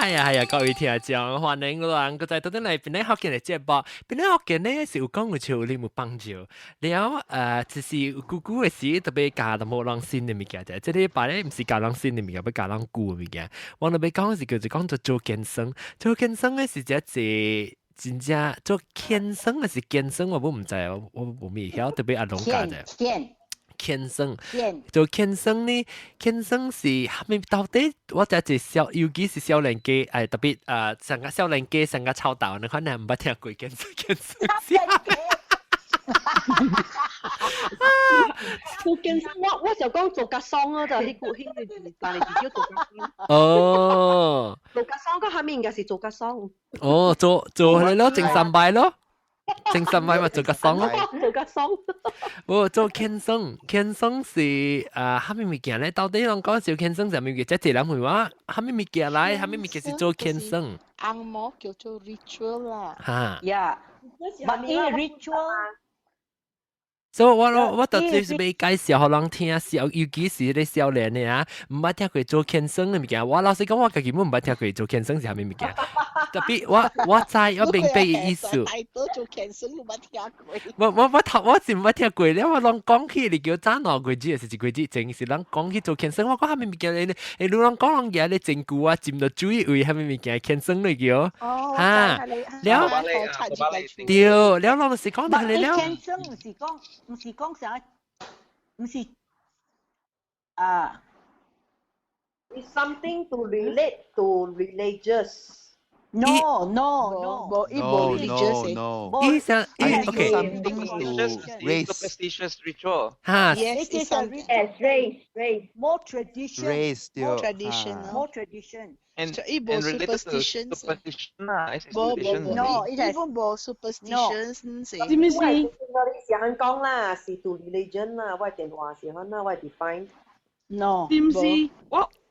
哎呀係啊，各位聽眾，歡迎我人閣再倒轉來檳榔福建的節目。檳榔福建呢是有講有笑，你有幫助。了就是有久久的時特別教淡薄人新的物件者。這禮拜咧毋是教人新的物件，欲教人舊的物件。我若欲講是叫做講做做健身，做健身的是一個真正做健身還是健身，我毋知，我無咪曉，特別阿龍教者。健健身，做健身呢？健身是蝦米？到底我只一少，尤其是少年家，特別上個少年家上個臭豆，你可能毋捌聽過健身健身。做健身，我就講做甲爽咯，就迄句迄個字，但係叫做甲爽。哦，做甲爽個下面應該是做甲爽。哦，做做係咯，整三擺咯。整三擺嘛做甲爽咯。做甲爽。無做健身，健身是啊，蝦米物件咧？到底人講做健身是啥物物件？這濟人問我，蝦米物件來？蝦米物件是做健身？紅毛叫做 ritual 啦。哈。 Yeah，but ritual。所以我特別是欲介紹予人聽，少尤其是咧少年的啊，毋捌聽過做健身的物件。我老實講，我家己毋捌聽過做健身是啥物物件。特別我知我明白伊意思。大多做健身都捌聽過。我頭我是毋捌聽過了，我攏講起你叫早2個月是1個月前，是人講起做健身，我講啥物物件咧？你攏講攏嘢咧真久啊，浸到水位啥物物件健身嚟叫。哦。哈，了對，了攏是講到你了。健身毋是講啥，毋是啊。 It's something to relate to religious. No, no, no. 無伊無 religious no. 伊想伊 OK。 Something to race. Superstitious ritual. 哈。 Yes, it is a yes, race, race. More tradition. Race, more traditional. More tradition. And 伊無 related to superstitions. Superstition 啦，it's 無無 superstition. 無 No, it has even 無 superstitions 是。是毋是？我你是按講啦，是 to religion 啦，我電話是按啦，我 define。 No. 是毋是？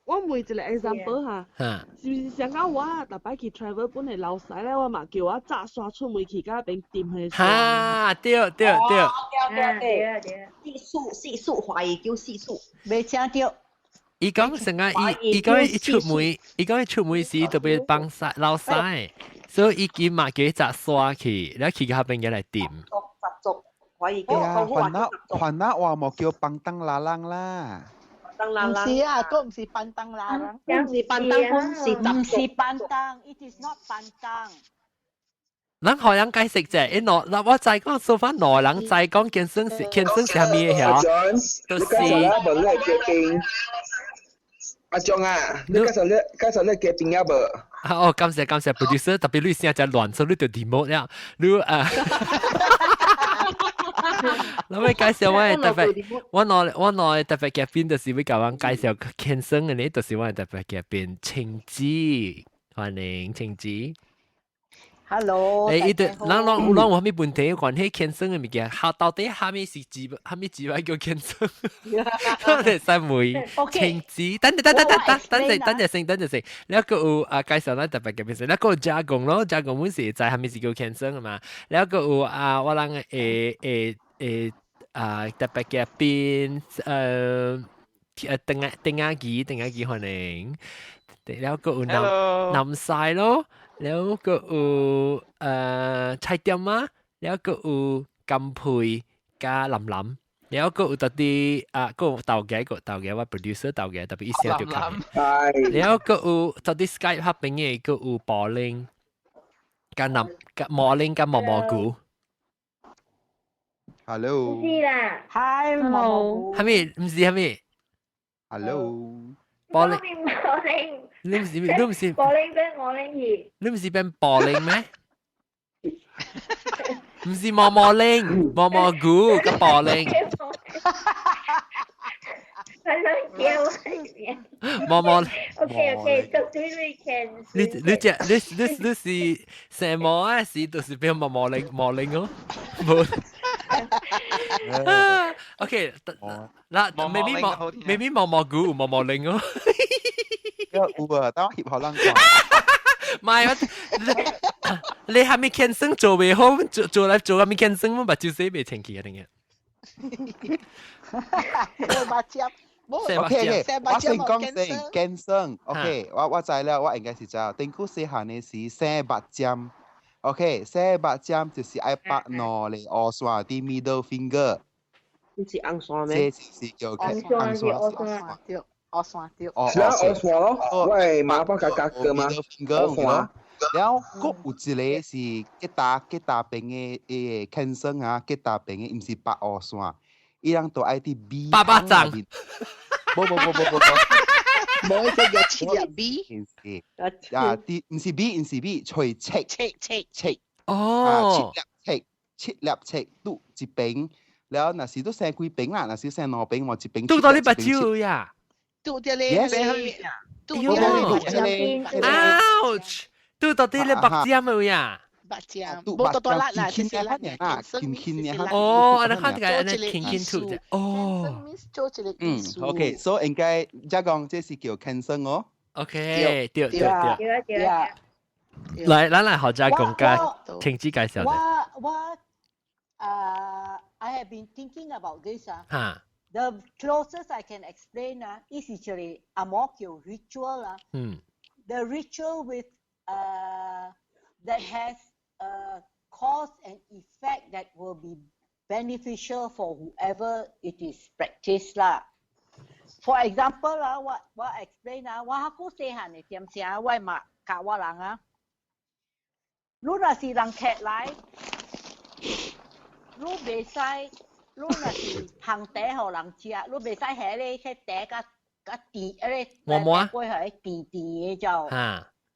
我問一個 example 哈，哈。是毋是上講我逐擺去 travel 本的老細咧，我嘛叫我紮沙出門去甲邊掂彼個哈，對對對。對對對。四術四術華語叫四術。未聽著。伊講成個伊講伊出門，伊講伊出門時特別幫晒老細，所以伊今嘛叫伊紮沙去，然後去較邊嘢來掂。習俗華語叫。呀，番仔番仔話無叫 pantang larang 啦。毋是啊，閣毋是 pantang larang。毋是 pantang，是毋是 pantang，it is not pantang。咱予人解釋者，因為嗱我知講說翻內人知講健身是健身是啥物嘅曉，就是。阿張啊，你介紹你嘉賓啊無？啊哦，感謝感謝 producer，特別你聲真亂，所以你就 demote 了，你啊。我欲介紹我的特別，我兩特別嘉賓就是欲共阮介紹健身的呢，就是我的特別嘉賓青子，歡迎青子。 Hello。伊對，咱攏攏有啥物問題有關係健身的物件，哈到底啥物是字，啥物字來叫健身？我哋使問青子，等等等等等等等等陣先，等陣先。你閣有啊介紹咱特別嘉賓先，你閣有加工咯，加工阮是知啥物是叫健身的嘛？你閣有啊，我人會啊特別嘉賓，鄧阿鄧阿基，鄧阿基歡迎。แล้วก็有南南西咯。แล้วก็有菜店啊，แล้วก็有金培加林林，แล้วก็有特啲啊個豆嘅個豆嘅我 producer 豆嘅特別一聲就看，แล้วก็有特啲 Skype 彼邊嘅個有保齡加南加毛玲加毛毛菇。 Hello。是啦。 Hi 毛毛菇。係咪？唔是係咪？Hello。保齡。保齡。你唔是保齡變我拎去。你唔是變保齡咩？唔是毛毛玲，毛毛菇個保齡。反正叫我。毛毛。 OK OK，就對你can。你隻你你你是成毛啊？是就是變毛毛玲毛玲哦。冇。OK，嗱，maybe 毛 maybe 毛毛菇毛毛玲哦。有啊，等我翕予人看。唔係我，你係咪健身做未好？做做來做係咪健身？我目睭洗袂清氣啊！定嘅。我目睭 OK OK，我先講先，健身。OK，我知了，我應該是知。頂久細漢的時生目針。OK，生目針就是愛拔兩個烏線佇 middle finger。你是紅線咩？這是叫紅線是烏線，對，烏線對。哦，是啊，烏線咯，我係媽幫家家噶嘛，烏線。了，閣有一個是吉他吉他邊的誒牽繩啊，吉他邊的，毋是拔烏線，伊人都愛佇 B。八巴掌。無無無無無無，無這個七粒 B。啊，佇毋是 B，毋是 B，揣七七七七。哦。七粒七，七粒七，拄一邊。了，若是都生幾邊啦，若是生兩邊，我一邊。拄到你目睭呀！拄到你，拄到你。 Ouch！拄到你目針有呀！目針，無多多辣啦，輕輕啦，輕輕嘅。哦，按呢看起來按呢輕輕吐啫。哦。做一個嗯，OK，所以應該才講這是叫牽繩哦。 OK，對對對。對對。來，咱來學者講解，停止介紹。我I have been thinking about this 啊。哈。 The closest I can explain 啊，is actually 紅毛叫 ritual 啊。The ritual with that has a cause and effect that will be beneficial for whoever it is practiced 啦。For example 啦，我 explain 啊，我較古細漢的點聲，我嘛教我人啊。你若是人客來，你袂使，你若是烘茶予人食，你袂使下咧彼茶較較甜，彼個磨磨過去甜甜的就，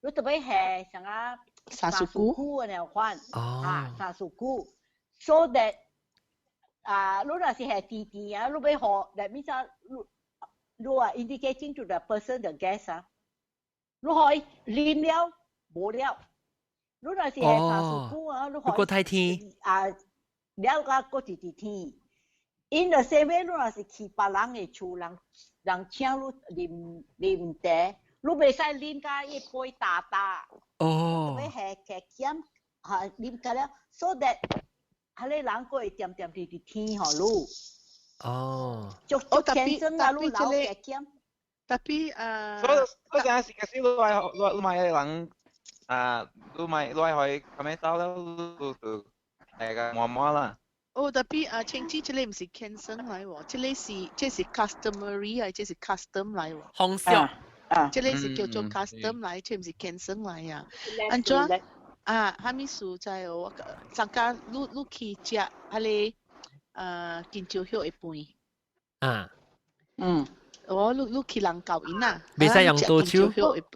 你特別下像啊三絲菇的那款，啊三絲菇，so that 啊，你若是下甜甜啊，你欲予，that means 啊，你啊 indicating to the person the guest 啊，你予伊啉了無了，你若是下三絲菇啊，你予閣太甜啊，了甲閣一直甜。In the same way，你若是去別人的厝，人請你啉啉茶，你袂使啉甲一杯焦焦。欲下加減，哈啉甲了，so that 彼个人閣會恬恬直直甜予你。就就天生啊，你老加減。 Tapi 啊，所以嗰陣時其實你愛你買人啊，你買你愛去咁樣走了，你就係個摸摸啦。哦，tapi 啊，清子這個毋是天生來喎，這個是這是 customary 啊，這是 custom 來喎。風俗啊，這個是叫做 custom 來，這毋是天生來啊。按怎啊？啥物事在哦？我昨昏你去食彼个香蕉葉的飯。我你去人教𪜶啊？袂使用刀手。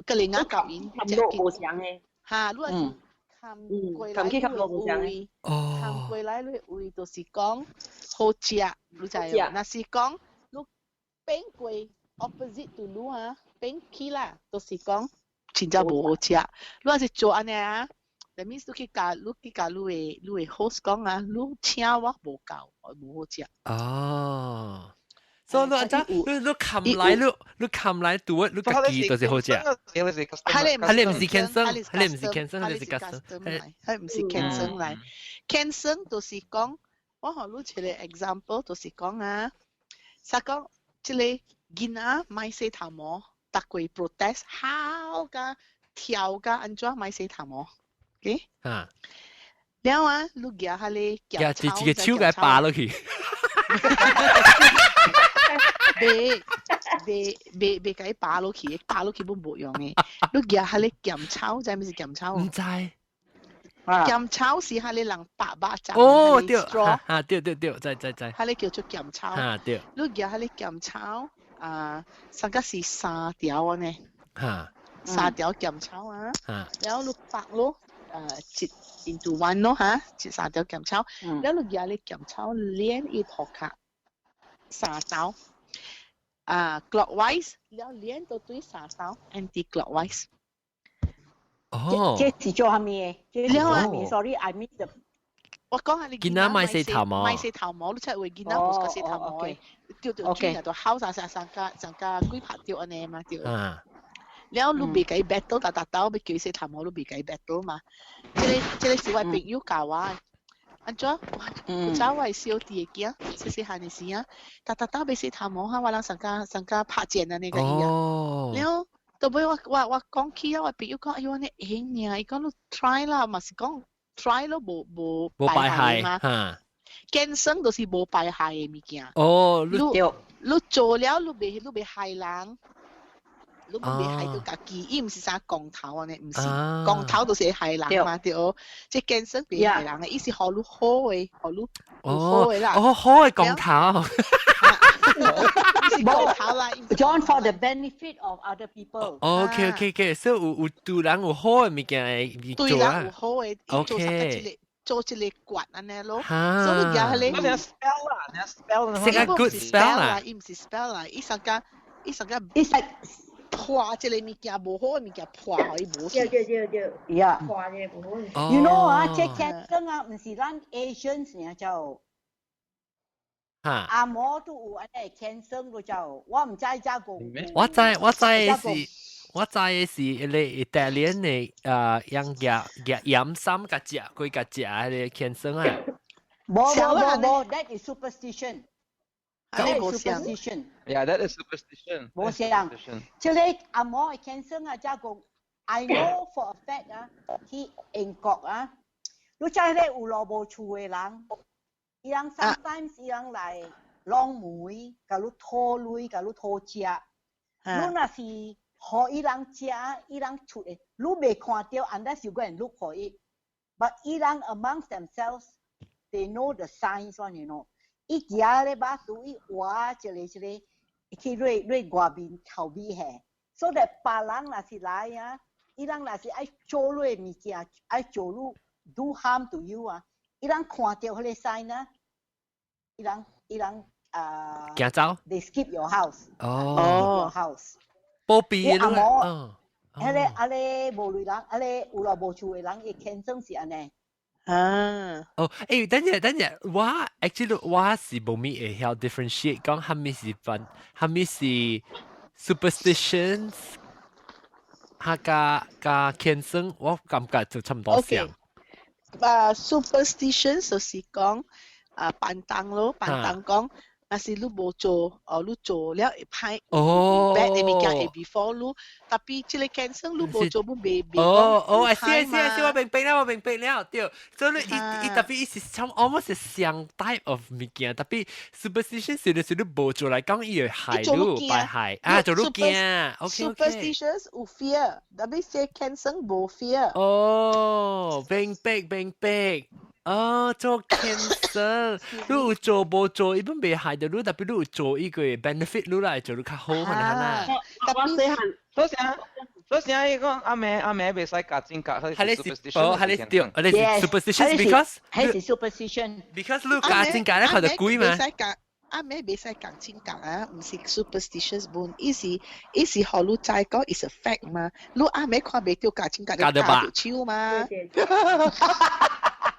個另外教𪜶。冚落無相的。哈，你若是冚過來你的位，冚過來你的位就是講好食，你知無？若是講你變過 opposite to 你啊，變去啦，就是講真正無好食。你若是做按呢啊，that means 你去共你的 host 講啊，你請我無夠，無好食。哦。所以你按怎你冚來你冚來拄你家己就是好食。彼個毋是天生，彼個毋是天生，彼個是 custom。彼個毋是天生來，天生就是講，我予你一個 example，就是講啊，啥講這個囡仔莫洗頭毛，逐過 protest 嚎甲跳甲按怎莫洗頭毛，OK？了啊，你舉彼個舉一個手共拔落去。袂袂袂袂共伊拔落去，拔落去本無用的。你舉彼個鹹草，知毋是鹹草？毋知。鹹草是彼個人拔肉粽。哦，對，啊對對對，知知知。彼個叫做鹹草。啊對。你舉彼個鹹草啊，上個是三條按呢。三條鹹草啊。然後你拔咯，一 into one 咯哈，一三條鹹草。然後你舉彼個鹹草連伊塗骹三道。啊，clockwise，了連到對三道，anti-clockwise。哦，這是做啥物的？這是做啥物？Sorry，I missed the。我講下你囡仔莫洗頭毛，莫洗頭毛，你出話囡仔無個洗頭毛的，對對，轉就吼啥啥三個三個幾拍掉按呢嘛對。了你袂共伊 battle 逐逐兜欲叫伊洗頭毛，你袂共伊 battle 嘛。這個這個是我朋友教我的。按怎？古早我小弟的囝，細細漢的時啊，逐逐當欲洗頭毛哈，我人上家上家拍剪啊那個伊啊。了，到尾我講起啊，我朋友講，哎喲，你會爾，伊講你 try 啦，嘛是講 try 咯，無無無敗害嘛。健身就是無敗害的物件。你你做了，你袂害人。你袂害到家己，伊毋是啥光頭按呢，毋是光頭就是會害人嘛，對。這健身袂害人的，伊是予你好的，予你好的啦。哦，好的光頭。是光頭啦。 John for the benefit of other people。 OK，所以有對人有好的物件會對人有好的，伊做啥個一個做一個決按呢咯。所以舉彼個。你 spell 啦，你 spell。是個 good spell 啦。伊毋是 spell 啦，伊上個伊上個。伊是。破這個物件無好的物件破，予伊無去。對對對對。 Yeah。破這個無好。 You know 啊，這健身啊，毋是咱 Asians 爾就。阿摩都有按呢健身都就，我毋知這個。我知的是彼个意大利的養夾夾鹽三共食，規共食彼个健身啊。無無無無，that is superstition。That is superstition. Yeah, that is superstition. 無像，這個阿摩的健身啊，這個 I know for a fact 啊，去英國啊，你知彼個有路無厝的人，伊人 sometimes 伊人來弄門，共你討鐳，共你討食。你若是予伊人食，伊人出的，你袂看著，unless you go and look for it。But 伊人 amongst themselves, they know the signs one, you know。伊行咧馬肚，伊活一个一个去落外面頭尾下，所以別人若是來啊，伊人若是愛做你物件，愛做你 do harm to you 啊，伊人看著彼个 sign 啊，伊人啊，行走，they skip your house，哦，skip your house，保庇阿摩，彼个啊个無鐳人，啊个有路無厝的人，伊天生是按呢。啊！哦，欸，等陣等陣，我 actually 我是無咪會曉 differentiate 講啥物是分，啥物是 superstitions，哈佮佮天生，我感覺就差毋多像。啊，superstitions 就是講啊，pantang 咯，pantang 講。若是你無做，哦，你做了會歹，bad 的物件會 befall 你，tapi 這個 cancer 你無做，你袂袂哦哦，是是是，我明白了，我明白了，對，所以伊伊 tapi 伊是差 almost 是相 type of 物件，tapi superstition 是你無做來講，伊會害你，敗害啊，做你驚，OK OK。 Superstitions 有 fear，tapi 這 cancer 無 fear。哦，明白明白。哦，做 cancer，你有做無做，伊本袂害著你，tapi 你有做伊個 benefit 你來做你較好可能啦。我細漢，所以所以伊講阿妹阿妹袂使夾真夾，係你是哦，係你對，係你是 superstition because 係是 superstition because 你夾真夾咧，看著鬼嘛。阿妹袂使講真講啊，毋是 superstitious 本，伊是伊是予你知講 is a fact 嘛。你阿妹看袂著夾真夾，就夾著手嘛。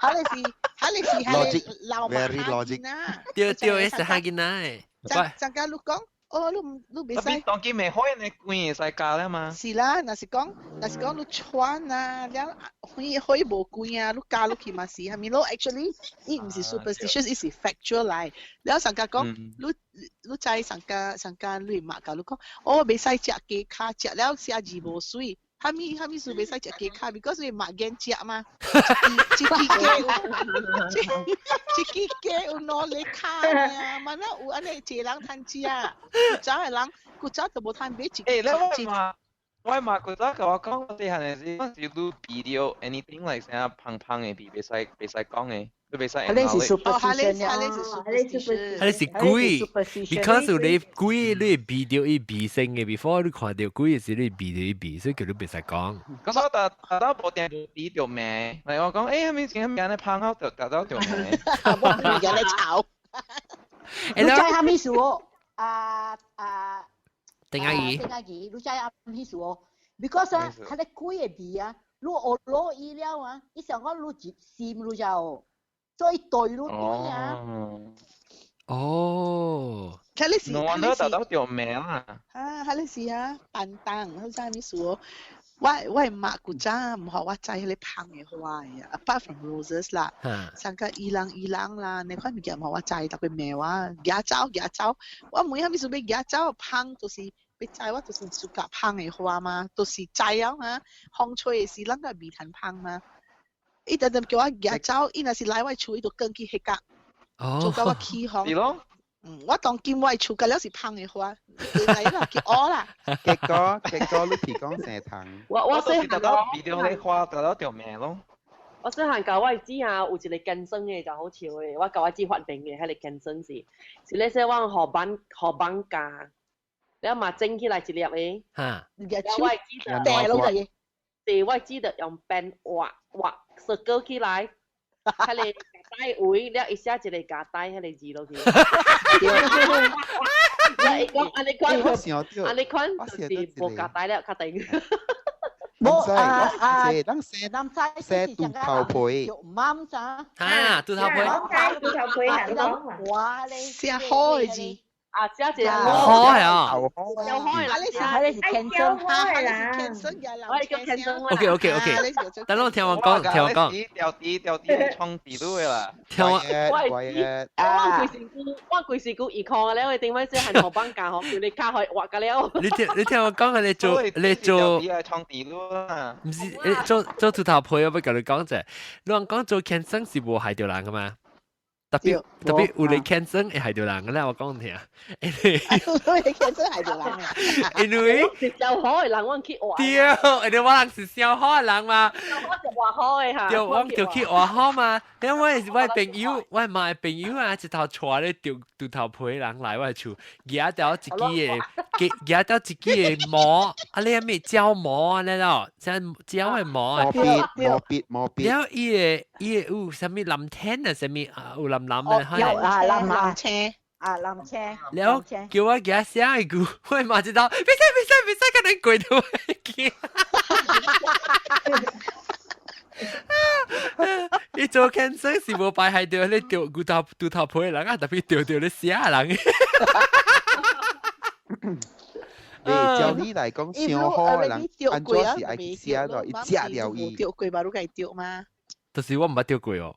哈你是哈你是哈你老馬哈囡仔，對對，是哈囡仔。怎怎解你講？哦，你你袂使。當今袂好呢，鬼會使教了嘛？是啦，若是講你穿啊，了火火無關啊，你教落去嘛是，係咪咯？Actually，伊毋是 superstitious，伊是 factual 來。了上家講，你你知上家上家你媽共你講，哦，袂使食雞跤，食了寫字無媠。啥物啥物事袂使食雞跤，because 你目眼食嘛。一支雞有，一支雞有兩个跤爾，嘛哪有按呢一个人通食？古早的人，古早就無通買一。欸，你我嘛，我媽古早共我講，我細漢的時，我是你鼻著 anything like 啥芳芳的味，袂使講的。你袂使。彼是 superstition 啊，彼是 superstition，彼是鬼，because 你鬼你會鼻著伊味先的，before 你看著鬼的時，你鼻著伊味，所以叫你袂使講。咁我特特到無定鼻著味，嚟我講，欸，啥物啥物按呢芳好，就特到著味。我物件咧吵。你知啥物事哦？啊啊！丁阿姨。丁阿姨，你知啥物事哦？Because 啊，彼个鬼的味啊，你學落伊了啊，伊想講你入心你知哦。所以對你對啊。哦。彼是，我都特到著味啦。啊，彼是啊，pantang，好似啥物事哦？我媽古早毋予我摘彼个芳的花的，apart from roses 啦，像個依蘭依蘭啦，那款物件毋予我摘，逐個罵我，舉走舉走。我問啥物事欲舉走，芳就是欲摘，我就是 suka 芳的花嘛，就是摘了嘛。風吹的時，咱個味檀芳嘛。伊定定叫我舉走，伊若是來我厝，伊就轉去彼角，做到我起風。是咯。嗯，我當今我厝個了是芳的花，來啦，去學啦。結果你提講生糖。我細漢到變到咧花，得到條命咯。我細漢教我姊啊，有一個健身的就好笑的，我教我姊發明的，彼個健身是，是咧說我予板予板鉸，了嘛整起來一粒的，哈，了我姊就掟落嚟，對，我姊就用鞭劃劃 circle 起來，彼個帶位了，伊寫一個鉸帶，彼個字落去。伊講按呢款，按呢款就是無鉸帶了，確定。無啊啊！咱生生豬頭皮，媽咋？啊，豬頭皮，豬頭皮係講哇咧，寫好的字。啊，寫一個好啊，有開啦，你是天生，啦，天生嘅我係叫天生。 OK OK OK，等我聽我講，聽我講。掉啲掉啲創地都會啦。聽我，我規身軀，我規身軀一看了，頂擺這韓國板教吼，叫你卡開畫個了。你聽我講，你做你做。創地都啦。毋是，你做做禿頭皮，我欲共你講者，你講做天生是無害著人噶嘛？特別特別有你天生會害著人嘅咧，我講聽。因為天生害著人啊。因為是小可的人，我去畫。對，因為我人是小可的人嘛。我是畫好的哈。對，我就去畫好嘛。因為我朋友，我媽的朋友啊，一頭帶咧掉禿頭皮人來我厝，舉著一支的，舉著一支的毛，啊你啥物膠毛啊，你咯，像膠的毛啊。毛筆，毛筆，毛筆。了伊個有啥物藍天啊，啥物啊有藍藍的，有啊藍藍車。啊，藍車。了叫我給他寫一句，我媽知道，袂使袂使袂使，可能鬼都會驚。伊做健身是無擺喺度，你掉骨頭禿頭皮人啊，特別掉掉你寫人。你照你來講，上好的人，按怎是愛去寫咯？伊食了伊。掉過嘛？你家掉嘛？就是我毋捌掉過哦。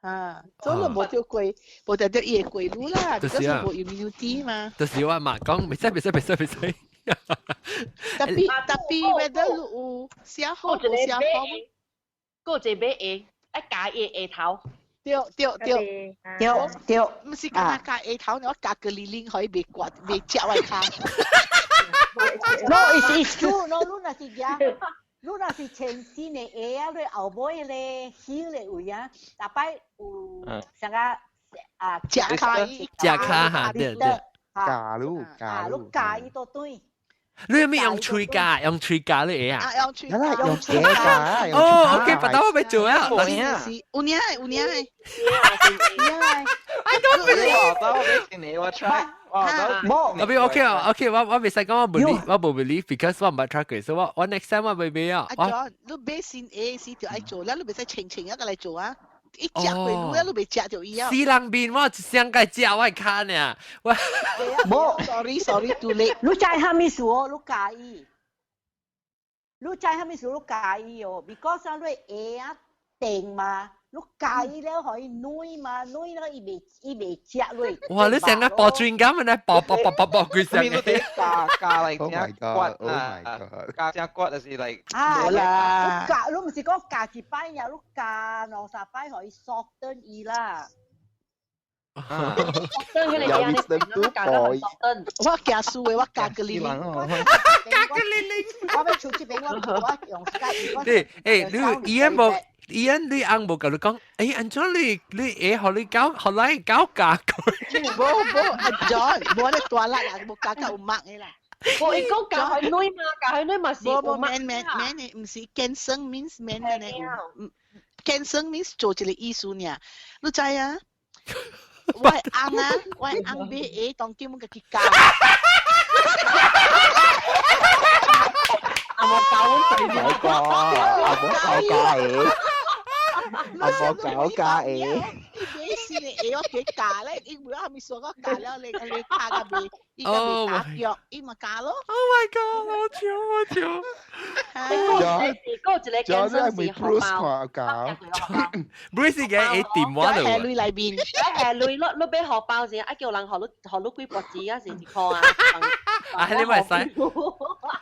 啊，做了無掉過，無就掉伊會過路啦，就是無 immunity 嘛。就是我嘛講，袂使袂使袂使袂使。特別特別，whether 有寫好無寫好。閣有一個買鞋，愛咬伊的下頭。對對對對對，毋是干焦咬下頭，我咬個零零，予伊袂割袂食我跤。 No, it's true. No, 你若是舉，你若是前身的鞋啊，你後尾咧heel的位啊，逐擺有啥個啊？食跤，食跤哈，對對。咬路咬路，咬伊都對。你有咩用喙咬？用喙咬你鞋啊？啊，用喙咬，用嘴咬。哦，OK，不得我欲做啊。有影有影有影。 I don't believe。我 try。無，特別 OK 啊，OK，我袂使講我 believe，我無 believe，because 我毋捌 try 過，所以我 next time 我袂買啊。阿 John，你買新鞋時就愛做啦，你袂使清清一個來做啊。伊食過路啊，你袂食著伊啊。死人面，我一雙共食我跤呢。我無，sorry sorry，too late。你知啥物事哦？你介意？你知啥物事？你介意哦？because 啊，你鞋仔定嘛。你介了予伊軟嘛，軟了伊袂食落。哇！你成個爆磚咁啊！爆爆爆爆爆佢成。你得咬咬嚟正骨啊！咬正骨就是 like。啊，無啦。你咬，你毋是講咬一擺爾，你咬兩三擺予伊 soften 伊啦。 soften 佢哋咬你 soften。我驚輸的，我咬個零零。咬個零零。我欲出這邊，我用 Skype。對，欸，你伊無。伊人你翁無共你講，欸，按怎你會予你搞，予來搞咬過？無無，阿 John，無咧大力啦，無咬甲有墨的啦。無伊講咬予軟嘛，咬予軟嘛是無無免免免的，毋是健身 means 免的呢。健身 means 做一個意思爾，你知啊？我的翁啊，我的翁買鞋當今阮家己咬。阿無教阮仔，阿無教咬鞋。阿無搞咬鞋。伊買新個會我給教咧，因為我還沒說過教了，你你卡個未，伊個未打腳，伊嘛教咯。 Oh my god！好笑好笑。嗰一個健身是荷包，教。 Bruce 嘅會電話度。喺鐳內面，喺鐳，你你俾荷包先，啊叫人予你予你幾毫子啊，是一箍啊。啊，你咪使？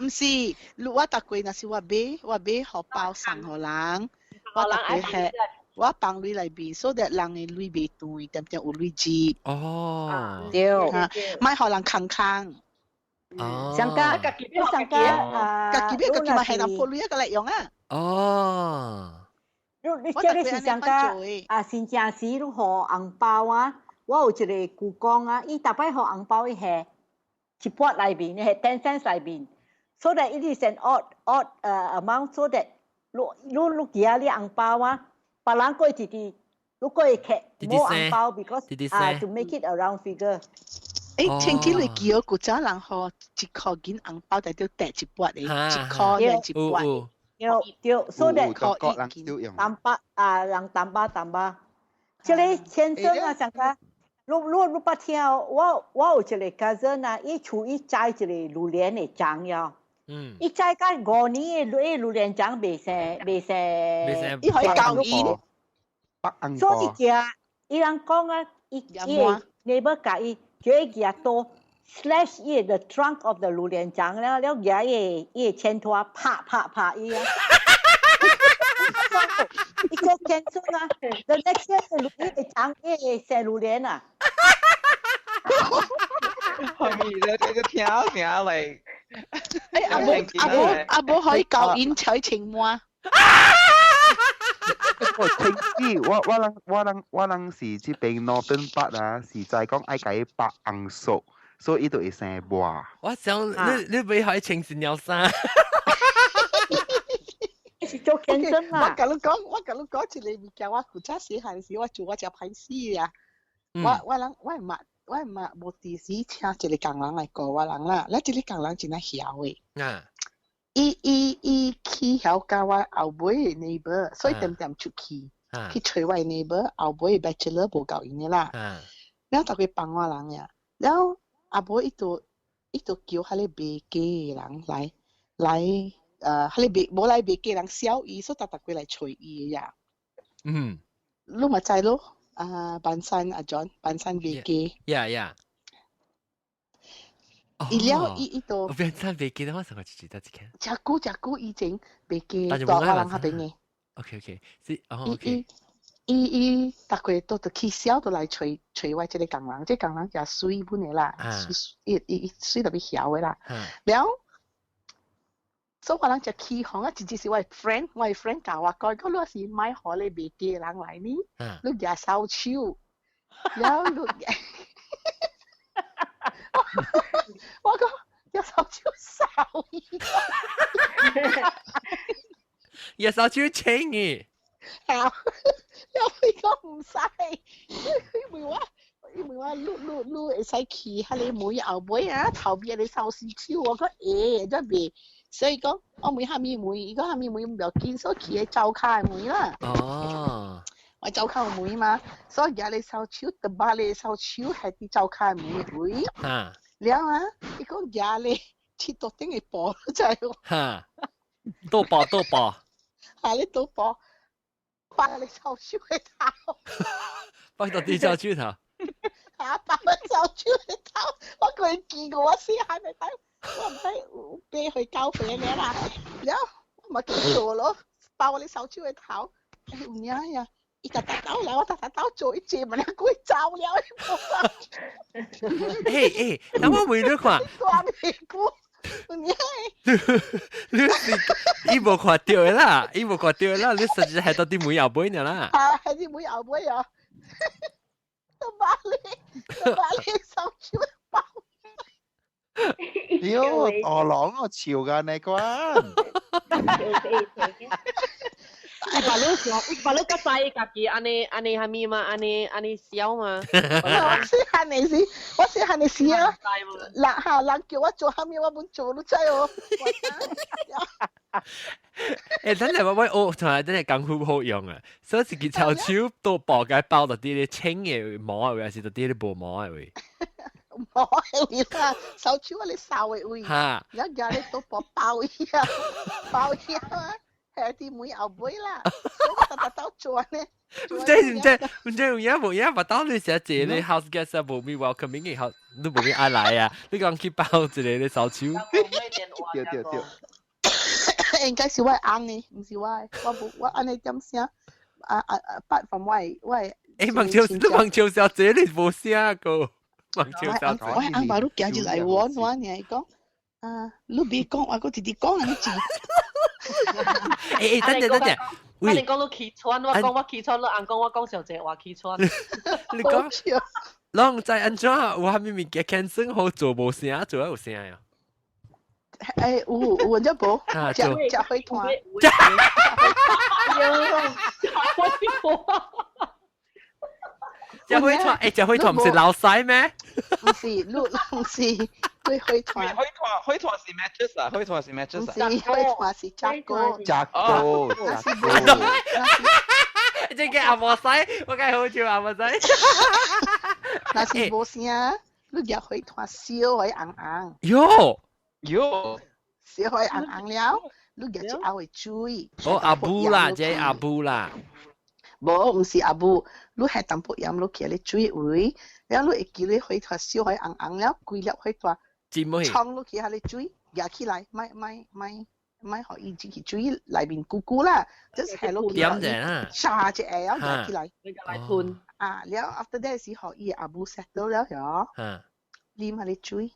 毋是，你我逐過若是我買，我買荷包送予人，我逐過係我放鐳內面，所以人的鐳袂斷，點點有鐳接。哦，對，莫予人空空。哦，上加上加啊，家己買家己嘛係人破鐳一個來用啊。哦。你你這個是上加啊，新正時你予紅包啊，我有一個姑公啊，伊逐擺予紅包伊係一半內面，係 10 cents 內面，so that it is an odd amount so that 你你你寄你紅包啊，別人過一直，你過會客冇紅包，because 啊 to make it a round figure。誒，前幾日記古早人予一箍銀紅包，就都疊一筆的，一箍連一筆。對對，so that 淡薄啊，人淡薄淡薄。這個先生啊，上個，你你你捌聽我我有一個 cousin 啊，伊厝伊栽一個榴蓮的欉喲。嗯。伊栽甲5年的榴蓮欉袂生袂生。伊可以教伊。所以寄，伊人講啊，伊伊 neighbor 共伊叫伊舉刀 slash 伊個 the trunk of the 榴蓮欉了了，舉伊伊個錢拖拍拍拍伊啊。伊個天孫啊，the next year 伊個欉伊會生榴蓮啊。後面你這個聽聽嚟。誒，阿母阿母阿母可以教因採青蛙。我聽知，我我人我人我人是這邊 Northern part 啊，是在講愛共伊白紅熟，所以伊就會生糜。我想你你袂可以穿是鳥衫。是做健身啦。我共你講，我共你講一個物件，我古早細漢時，我做我真歹死啊！我我人我嘛我嘛無佇時請一個工人來顧我人啦，咱這個工人真係曉的。啊！伊伊伊去曉佮我後尾的 neighbor，所以點點出去去揣我 neighbor 後尾 bachelor 無夠閒的啦。了逐個幫我人呀，了後尾伊就伊就叫彼個賣雞的人來來，彼個賣無來賣雞人痟伊，所以逐逐個來揣伊的呀。你嘛知咯？啊，板山阿 John，板山賣雞。 Yeah。伊了伊伊都。我變山賣雞的話，上個記得一看。誠久誠久以前賣雞，大我人彼邊的。 OK，是哦 OK。伊伊逐個都就去痟，都來揣揣我這個工人，這個工人也媠本的啦，伊伊伊媠特別曉的啦。了，所以我人就起哄啊，真正是我的 friend，我的 friend 教我講，講你是莫予咧賣雞的人來呢，你舉掃帚，了你，我講舉掃帚掃伊，舉掃帚清伊。好，了伊講毋使，伊問我，伊問我，你你你會使去彼个門後尾啊，頭尾个掃帚，我講會，這袂，所以講我問啥物門，伊講啥物門毋要緊，所以去个灶跤的門啦。哦。我灶跤的門嘛，所以舉个掃帚，就把個掃帚係佇灶跤的門位。了啊，伊講舉個佚桌頂的布，知無？哈，倒布倒布。哈，你倒布。放你掃帚的頭，放到地掃帚頭。啊！放你掃帚的頭，我過見過我細漢的頭，我毋知有8歲9歲爾啦。了，我嘛去做咯，包你掃帚的頭，有影呀！伊逐逐走來，我逐逐走做一節嘛，過走了。欸欸，等我問你看。大屁股。你是伊無看著的啦，伊無看著的啦，你實際係到佇門後尾爾啦。啊，係佇門後尾啊！都把你，都把你掃帚包。屌，餓狼我潮㗎你關。伊把你想，伊把你較知家己按呢按呢啥物嘛，按呢按呢痟嘛。我細漢的時，我細漢的時啊，人哈人叫我做啥物，我袂做，你知哦。欸，等陣我我學，從來真係功夫好用啊！所以一支臭手都包該包到啲咧青嘅毛的位，還是到啲咧無毛的位？毛的位啦，手手啊你瘦的位，你家你都包包一樣，包一樣啊，係啲妹後尾啦，我特特走轉呢。唔知唔知唔知有影無影，巴肚你成日個 house guest 啊，無咪 welcoming 嘅 house，你無咪愛來啊？你講去包一個咧燒手。對對對。應該是我翁的，毋是我的，我無我按呢點聲，啊啊啊，apart from 我的我的。欸，網球你網球小姐你無聲過，網球小姐。我翁爸你行入來我我爾伊講，啊，你別講，我閣直直講按呢錢。欸欸，等陣等陣，我你講你氣喘，我講我氣喘，你翁講我講小姐話氣喘。你講，攏知按怎有啥物物件 cancer 好做無聲，做有聲啊？欸，有有只無？食食火炭。食火炭。食火炭，欸，食火炭毋是老師咩？毋是，你毋是，你火炭。火炭，火炭是 matches 啊，火炭是 matches 啊。毋是，火炭是 charcoal。 charcoal， charcoal。這個阿摩西，我梗係好笑阿摩西。若是無聲，你舉火炭燒予紅紅。喲喲，燒予紅紅了，你舉一甌的水。哦，阿布啦，這阿布啦。無，毋是阿布，你下淡薄鹽落去咧水位，了你會記咧火炭燒予紅紅了，規粒火炭沖落去彼个水，舉起來，莫莫莫莫予伊進去水內面久久啦，就是下落去。點者啦？炸一下了舉起來。你來吞。啊，了 after that 是予伊阿母 settle 了嗬。啉彼个水。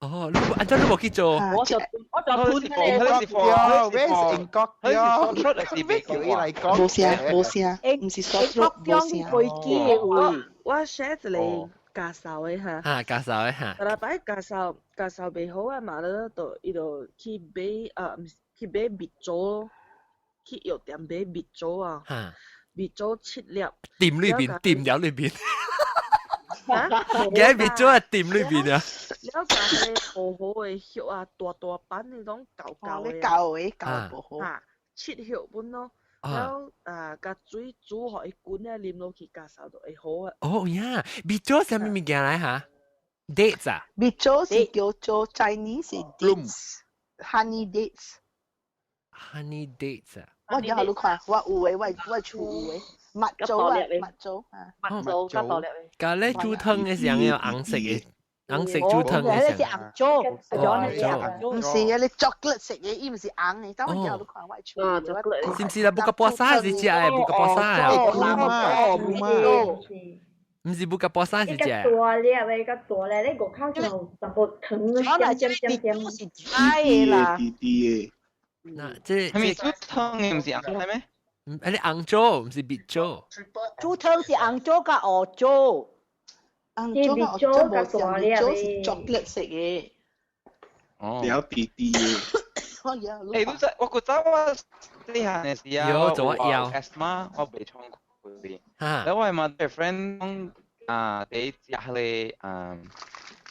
哦，你按怎你無去做？我就我就吞咧。咩是英國咩叫伊來講？無聲無聲，毋是 sore throat 無聲。飛機的位，我 share 一個咳嗽的哈。哈，咳嗽的哈。逐擺咳嗽咳嗽袂好啊嘛，咧就伊就去買啊，毋是去買蜜棗咯，去藥店買蜜棗啊。蜜棗七粒。店裏邊，店了裏邊。嘅蜜棗係店裏邊啊。了共彼個薄荷的葉啊，大大板那種厚厚的。厚的厚薄荷。啊，切葉本咯，了啊，共水煮予伊滾了，啉落去咳嗽就會好啊。哦呀，蜜棗啥物物件來哈？dates 啊？蜜棗是叫做 Chinese dates，honey dates。 honey dates 啊？我而家你看，我有的，我厝有的。蜜棗啊，蜜棗啊，蜜棗較大粒的。咖喱煮湯的時候有紅色的，紅色煮湯的時候。紅棗，紅毋是啊，你 chocolate 色的，伊毋是紅的。等我叫你看我厝。啊，chocolate。是毋是啦？buka puasa 是食的，buka puasa 啊。毋是 buka puasa 是食。較大粒的，較大粒，你外口就淡薄糖點點點點。是矮的啦。甜甜的。那這係咪煮湯的毋是紅的咩？嗯，彼個紅棗毋是蜜棗。煮湯是紅棗佮烏棗。紅棗佮烏棗無像，蜜棗是 chocolate 色的。哦。了甜甜的。欸，你知我古早我細漢的時啊，有做我枵 asthma，我袂喘氣。了我的 mother friend 講啊，佇食彼个啊，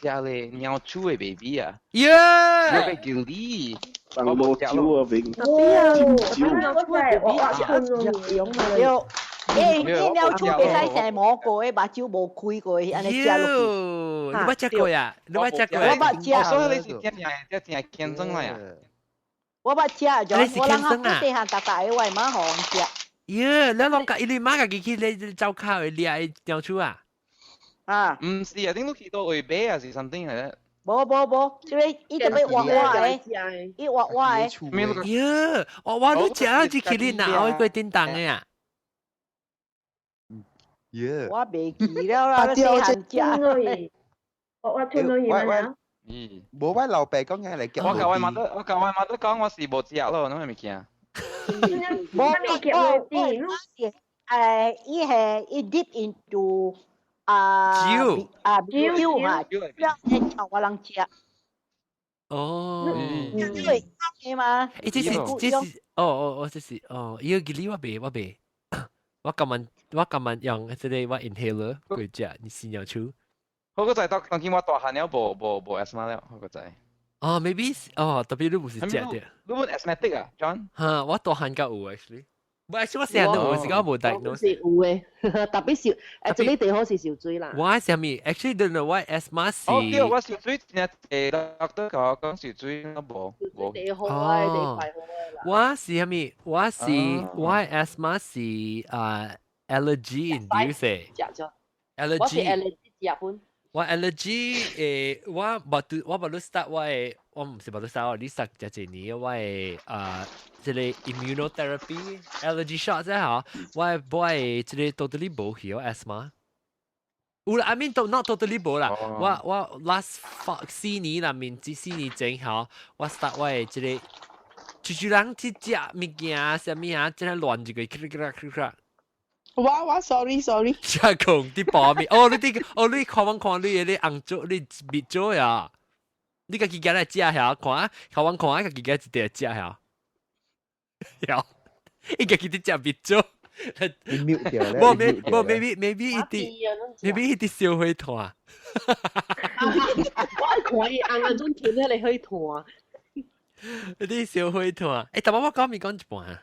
食彼个鳥鼠的 baby 啊。耶！要被叫你。放無酒啊，邊。哦，鳥鼠的 baby 食用對，欸，伊鳥鼠袂使生毛過的，目睭無開過的，按呢食落去。你捌食過啊？你捌食過？我捌食。所以你是真正真正天生來啊？我捌食，就我人仔細漢大大的，我的媽予阮食。耶！你攏共伊你媽家己去咧灶跤會掠鳥鼠啊？啊？毋是啊，頂你去佗位買啊，是 something 來的。無無無，這個伊就欲活活的，伊活活的。耶！活活你食啊？只去你拿去過叮當的啊？耶！我袂記了啦，細漢食。我吞落去嘛。嗯，無我老爸講嘅嚟叫我共我媽都，我共我媽都講我是無食咯，攏係物件。無我我是誒，伊係伊 dip into 啊酒啊酒哈，了後我人食。哦，因為嘅嘛。欸，這是這是哦哦哦，這是哦，伊個記哩我袂我袂，我今晚我今晚用這個我 inhaler 過食，你死鳥鼠。好個仔當當今我大漢了，無無無 asthma 了，好個仔。哦，maybe 哦，特別你唔是食的。你本 asthmatic 啊，John？嚇，我大漢較有 actually。唔係，我成日都有，是講無 diagnose。是有嘅，特別少，這個地方是燒水啦。我係啥物？Actually don't know why asthma 是。哦，對，我燒水真係 doctor 甲我講燒水我無無。地好啊，地塊好啊。我是啥物？我是我 asthma 是啊 allergy induced。食咗。 allergy。我是 allergy 食本。我 allergy 我無拄我無拄 start 我的我毋是無拄 start，我你 start 這一年我的啊，這個 immunotherapy allergy shot 啫嗬，我的這個 totally 無去 asthma。有啦，I mean not totally 無啦，我 last 4年啦，面這4年前嗬，我 start 我的這個，就是人去食物件，啥物啊，這個亂一個，咔咔咔咔。我 sorry sorry。食講啲薄面，哦，你啲，哦，你看我看你你紅做，你蜜做呀？你家己今來食下，看，看我看，家己今一定食下，有，伊家己伫食蜜做。你 mute 掉咧？無，無，maybe 伊佇，maybe 伊佇燒火炭。我看伊紅啊，陣吞彼個火炭。你燒火炭，欸，但我講未講一半啊？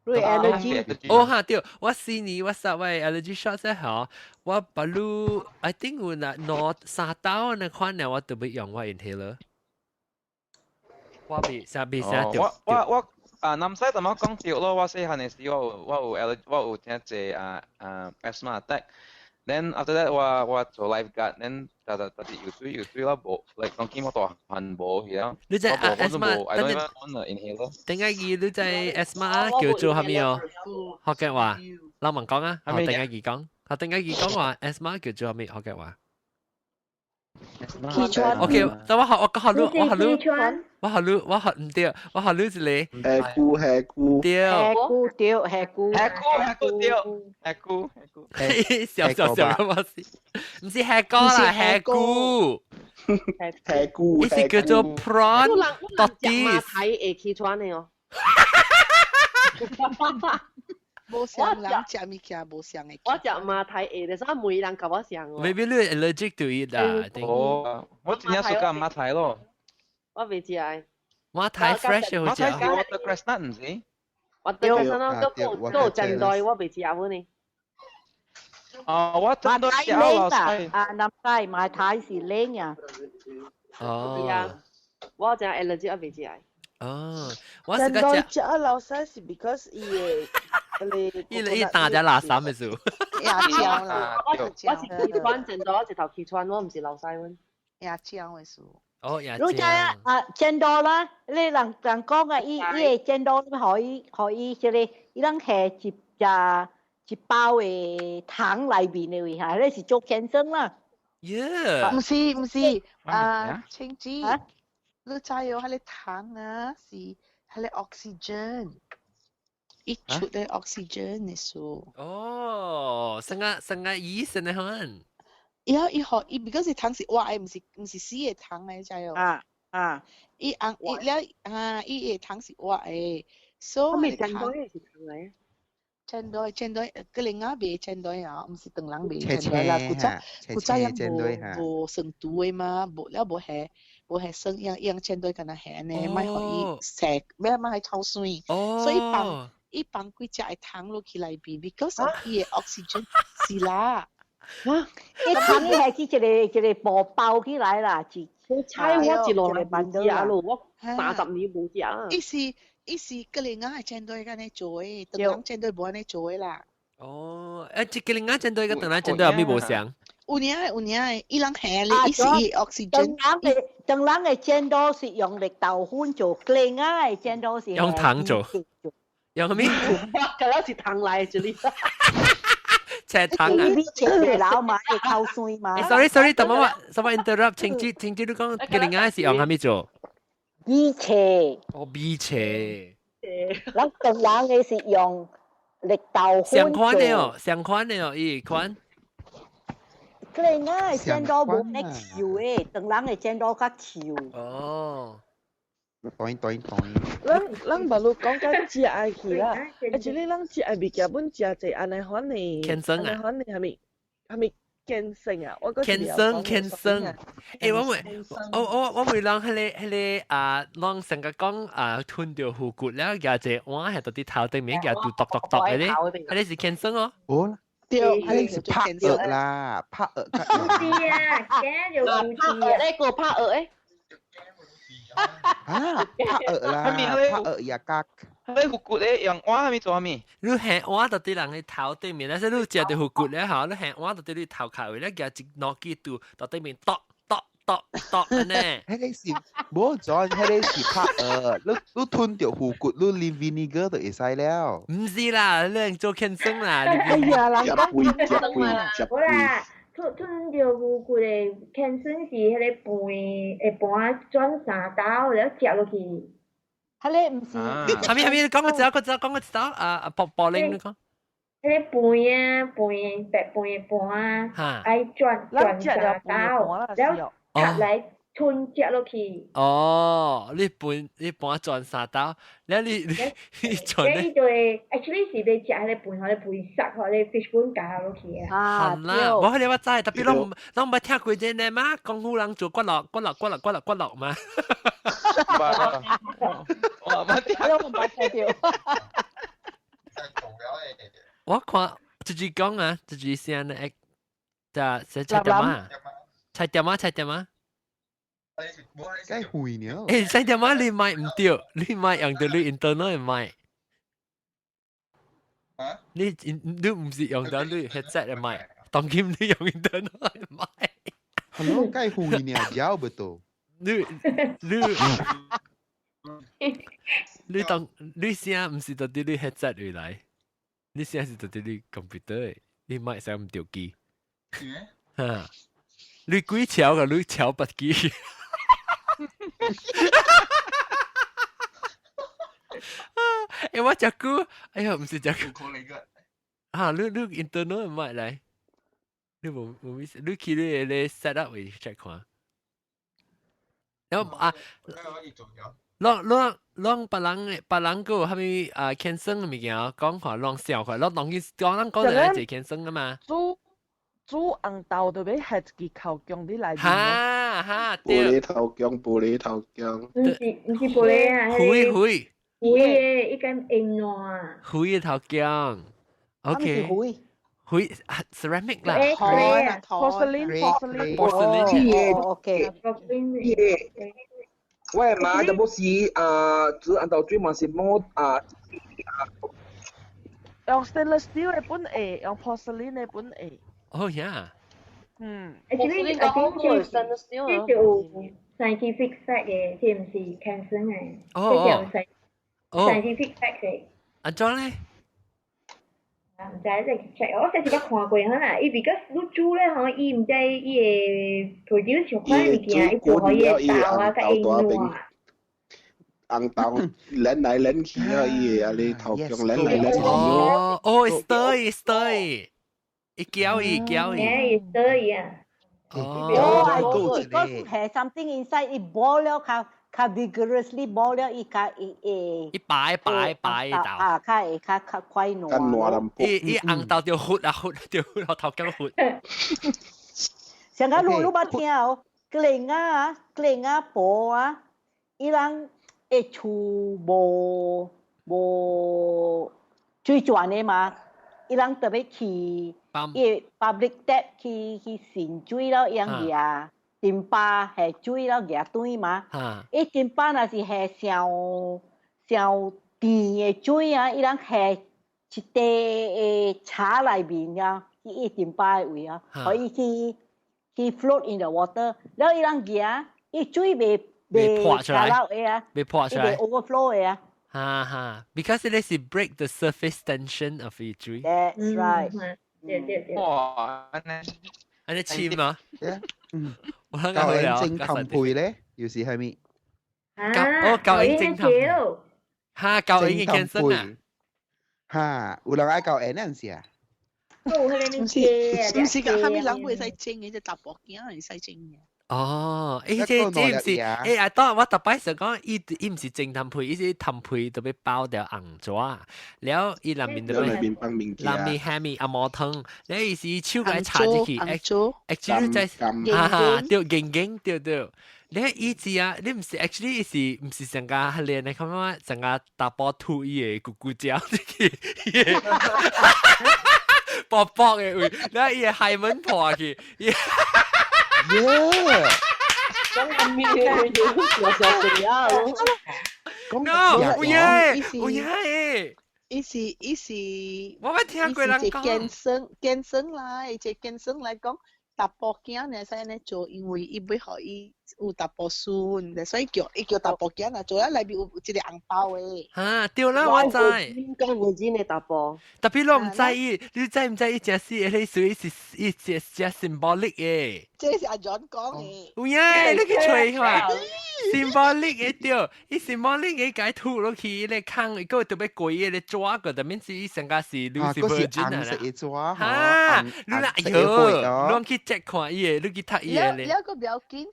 你 allergy？哦哈對，我4年我殺我 allergy shot 啫嗬，我把路 I think 有那兩三刀那款呢，我特別用我 inhaler。我未啥未啥對。我我我啊，南西怎麼講對咯？我細漢的時我有我有 allergy，我有真濟啊啊 asthma attack。Then after that 我做 lifeguard，then 特特特別游水游水啦無，like 當今我大漢無去啊。你知 asthma？ I don't even want the inhaler。點解伊你知 asthma 叫做蝦米哦？學嘅話，老問講啊，學點解伊講？學點解伊講話 asthma 叫做蝦米？學嘅話。氣喘。 OK，等我學我學你，我學你，我學你，我學唔對，我學你一個。下菇下菇。對。下菇對，下菇。下菇下菇對，下菇下菇。笑笑笑咁啊是，唔是下菇啦，下菇。下菇。呢是叫做 prawn 到底。馬蹄會氣喘的哦。無相人食物件無相的。我食馬蹄會的，所以每人共我相哦。 Maybe 你 allergic to it 啦。哦，我真正 suka 馬蹄咯。我未食。馬蹄 fresh 好食。馬蹄是 watercress 唔是？ watercress 咯，都都煎袋，我未食過呢。哦，我馬蹄靚啊！啊，南西馬蹄是靚啊。哦。我食 allergy 我未食。哦，我是個食老細是 because 伊個伊伊打只垃圾嘅數。亞蕉啦，我是氣喘，煎多我一頭氣喘，我唔是老細阮。亞蕉嘅數。哦，亞蕉。你知啊？啊，煎多啦，你人人講啊，伊伊個煎多可以可以，這個伊人下一隻一包的糖內面的位嚇，那是做健身啦。 Yeah。唔是唔是，啊，青子。你知哦，彼個糖啊是彼個 oxygen，伊出的 oxygen 的數。哦，成個成個醫生的款。伊伊予伊，because 糖是活的，毋是死的糖來，知哦。啊啊！伊紅伊了啊，伊的糖是活的，所以糖是糖來。煎袋煎袋，格林仔賣煎袋啊，毋是唐人賣煎袋啦。古早古早樣無無酸度的嘛，無了無下無下酸，樣樣煎袋敢若下按呢，莫予伊生，欲莫予臭酸。所以放伊放幾隻的糖落去內邊，because of 伊的 oxygen 是啦。伊糖伊係去一個一個布包起來啦，是。我猜我一路來無食咯，我30年無食。伊是伊是格林仔的煎袋按呢做的，唐人煎袋無按呢做的啦。哦，欸，這格林仔煎袋佮唐人煎袋有咩無相？有影的有影的，伊人下咧，伊是伊 oxygen。唐人的煎袋是用綠豆粉做，格林仔的煎袋是用糖做。用咩？嗰個是糖來這裡。赤糖啊！你切袂老嘛，會口酸嘛。 Sorry sorry，等我我我 interrupt，請住請住你講格林仔是用啥物做？米切。哦，米切。咱唐人的是用綠豆粉相款的哦，相款的哦，伊款。格林仔的煎多無咧稠的，唐人的煎多較稠。哦。對對對。咱咱捌有講緊食愛去啦，而且你咱食的物件本誠濟按呢款的，按呢款的啥物啥物健身啊，我個健身健身，欸，我咪我咪啷彼個啊，啷成個講啊，吞著虎骨了，舉一個碗喺度啲頭頂面，舉拄剁剁剁嗰啲，彼個是健身哦。哦，對，彼個是拍顎啦，拍顎。唔是啊，驚就唔是啊。咧個拍顎誒。啊，拍顎啦，拍顎也加。你虎骨咧用碗係咪做咩？你下碗就佇人的頭對面，但是你食著虎骨咧吼，你下碗就佇你頭殼位咧，舉一兩支拄到對面剁剁剁剁按呢。彼個是無錯，彼個是拍顎，你吞著虎骨，你啉 vinegar 就會使了。毋是啦，你做健身啦。哎呀，人講健身啦。好啦，吞著虎骨的健身是彼個盤會盤轉三刀，了食落去。彼個毋是。啥物啥物？講個字，個字，講個字啊！薄薄玲，你講。彼個盤啊盤，白盤的盤啊，愛轉轉三刀，了插來吞食落去。哦，你盤你盤轉三刀，了你轉咧。伊就會，actually 是欲食彼個盤，予你盤塞，予你 fish bone 咬落去啊。係啦，無彼個我知，特別攏攏捌聽過這個嘛，功夫人做骨落骨落骨落骨落骨落嘛。我捌聽，我捌聽著。我看就是講啊，就是先咧，就菜店啊，菜店啊，菜店啊。該會呢？欸，菜店啊，你買毋對，你買用著你 internal 買。你毋是用著你 headset 來買，當今你用 internal 來買。 Hello，該會呢？有betul。你當你聲毋是佇你 headset 裡來，你聲是佇你 computer 的，你麥使毋著機。哈，你幾潮個？你潮筆機。欸，我食久，哎呀，毋是食久。啊，你 internal 麥來，你無意思，你去你個 set up 位 check 看。然後啊，攏別人閣有啥物啊健身的物件講看，攏笑看，攏當去講咱講就愛做健身啊嘛。煮紅豆就欲下一支頭薑佇內面。哈哈，對。玻璃頭薑，玻璃頭薑。毋是玻璃啊，灰灰。灰的，伊間硬爛啊。灰的頭薑。OK。灰。灰 ceramic 啦。 porcelain porcelain porcelain。 OK。我的媽就冇時啊，煮紅豆水嘛是冇啊。用 stainless steel 的本會，用 porcelain 的本會。哦呀。嗯。 Actually，I think 這就 scientific fact 的，這毋是 cancer 的。哦哦。 scientific fact 的。按怎咧？啊，毋知再去 check，我上次捌看過哈啦，伊 because 你煮咧吼，伊毋知伊會 produce 什款物件，伊就予伊的豆啊較硬軟。紅豆攣來攣去啊，伊的啊你頭薑攣來攣去。哦哦，對對，伊攪伊攪伊。欸，對啊。哦，I think because 下 something inside 伊 boil 了較較 vigorously boil 了，伊較伊會。伊擺擺擺豆。啊，較會較較快軟。伊紅豆就糊啊糊，就頭薑糊。上個你捌聽哦，格林啊，格林啊婆啊，伊人會厝無水泉的嘛，伊人特別去伊 public tap 去滲水了，伊人舉金巴下水了舉轉嘛。伊金巴若是下傷傷甜的水啊，伊人下一塊的茶內面啊，去伊金巴的位啊，予伊去 float in the water，了伊人舉，伊水未破出來，未破出來，未 overflow 的啊。哈哈，because it is break the surface tension of 伊水。 That's right。對對對。哇，按呢，按呢簽啊？我教眼睛冚配咧，又是係咪？哦，教眼睛冚。哈，教眼睛健身啊？哈，有人愛教眼嗰陣時啊？唔是，唔是㗎，蝦米人會使整嘅，只查埔囝會使整嘅。哦，這毋是，啊，當我逐擺想講，伊毋是整痰皮，伊是痰皮特別包條紅紙，了伊內面特別內面放物件，內面下面紅毛湯，了伊是手共插入去，，actually 在，哈哈，對，硬硬對對。你伊知啊，你毋是 actually 是毋是成個彼個？你感覺成個查埔吐伊个咕咕叫入去，薄薄的位，了伊个海門破去。耶！講咁咩？有小水啊！講有影，有影。伊是伊是，我捌聽過人講。健身健身來，這健身來講。查埔囝呢，使按呢做，因為伊欲予伊有查埔孫，所以叫伊叫查埔囝啊做，啊內面有一個紅包的。哈，對啦，我知。講認真的查埔。 Tapi 你毋知伊，你知毋知伊真是，彼屬於是伊真真 symbolic 的。這是阿 John 講的。有影，你去揣看。symbolic 的對，伊 symbolic 的共吐落去，咧空，伊閣特別過伊個紙個，但面是伊上加是你是 virgin 啊。紅色的紙，哈，你啦，哎喲，你去 check 看伊個，你去讀伊個咧。了個不要緊，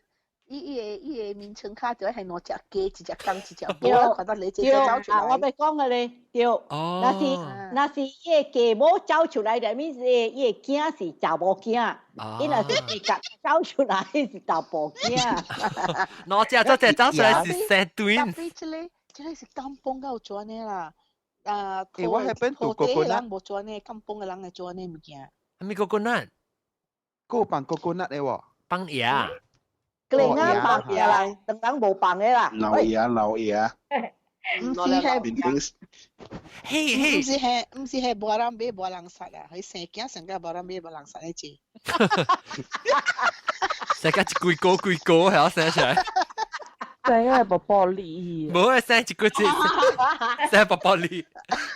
伊個名稱卡就係兩隻雞，一隻公，一隻母，我看到你這個走出來。啊，我欲講个咧，對，若是伊個繼母走出來，就面是伊個囝是查某囝，伊若是自家走出來是查埔囝。兩隻做隻走出來是生對。 Tapi 這個是甘榜才有做按呢啦。啊，欸，我 happen to 土地的人無做按呢，甘榜的人會做按呢物件。啥物 coconut？閣有放 coconut 的喎。放椰。個人啊放椰啦，當當無放的啦。老爺老爺。毋是彼，嘿嘿，毋是彼無人買無人殺啊，彼生囝上較無人買無人殺的這。生甲一幾個幾個係生出來。生個寶寶梨。無啊，生一個一，生寶寶梨，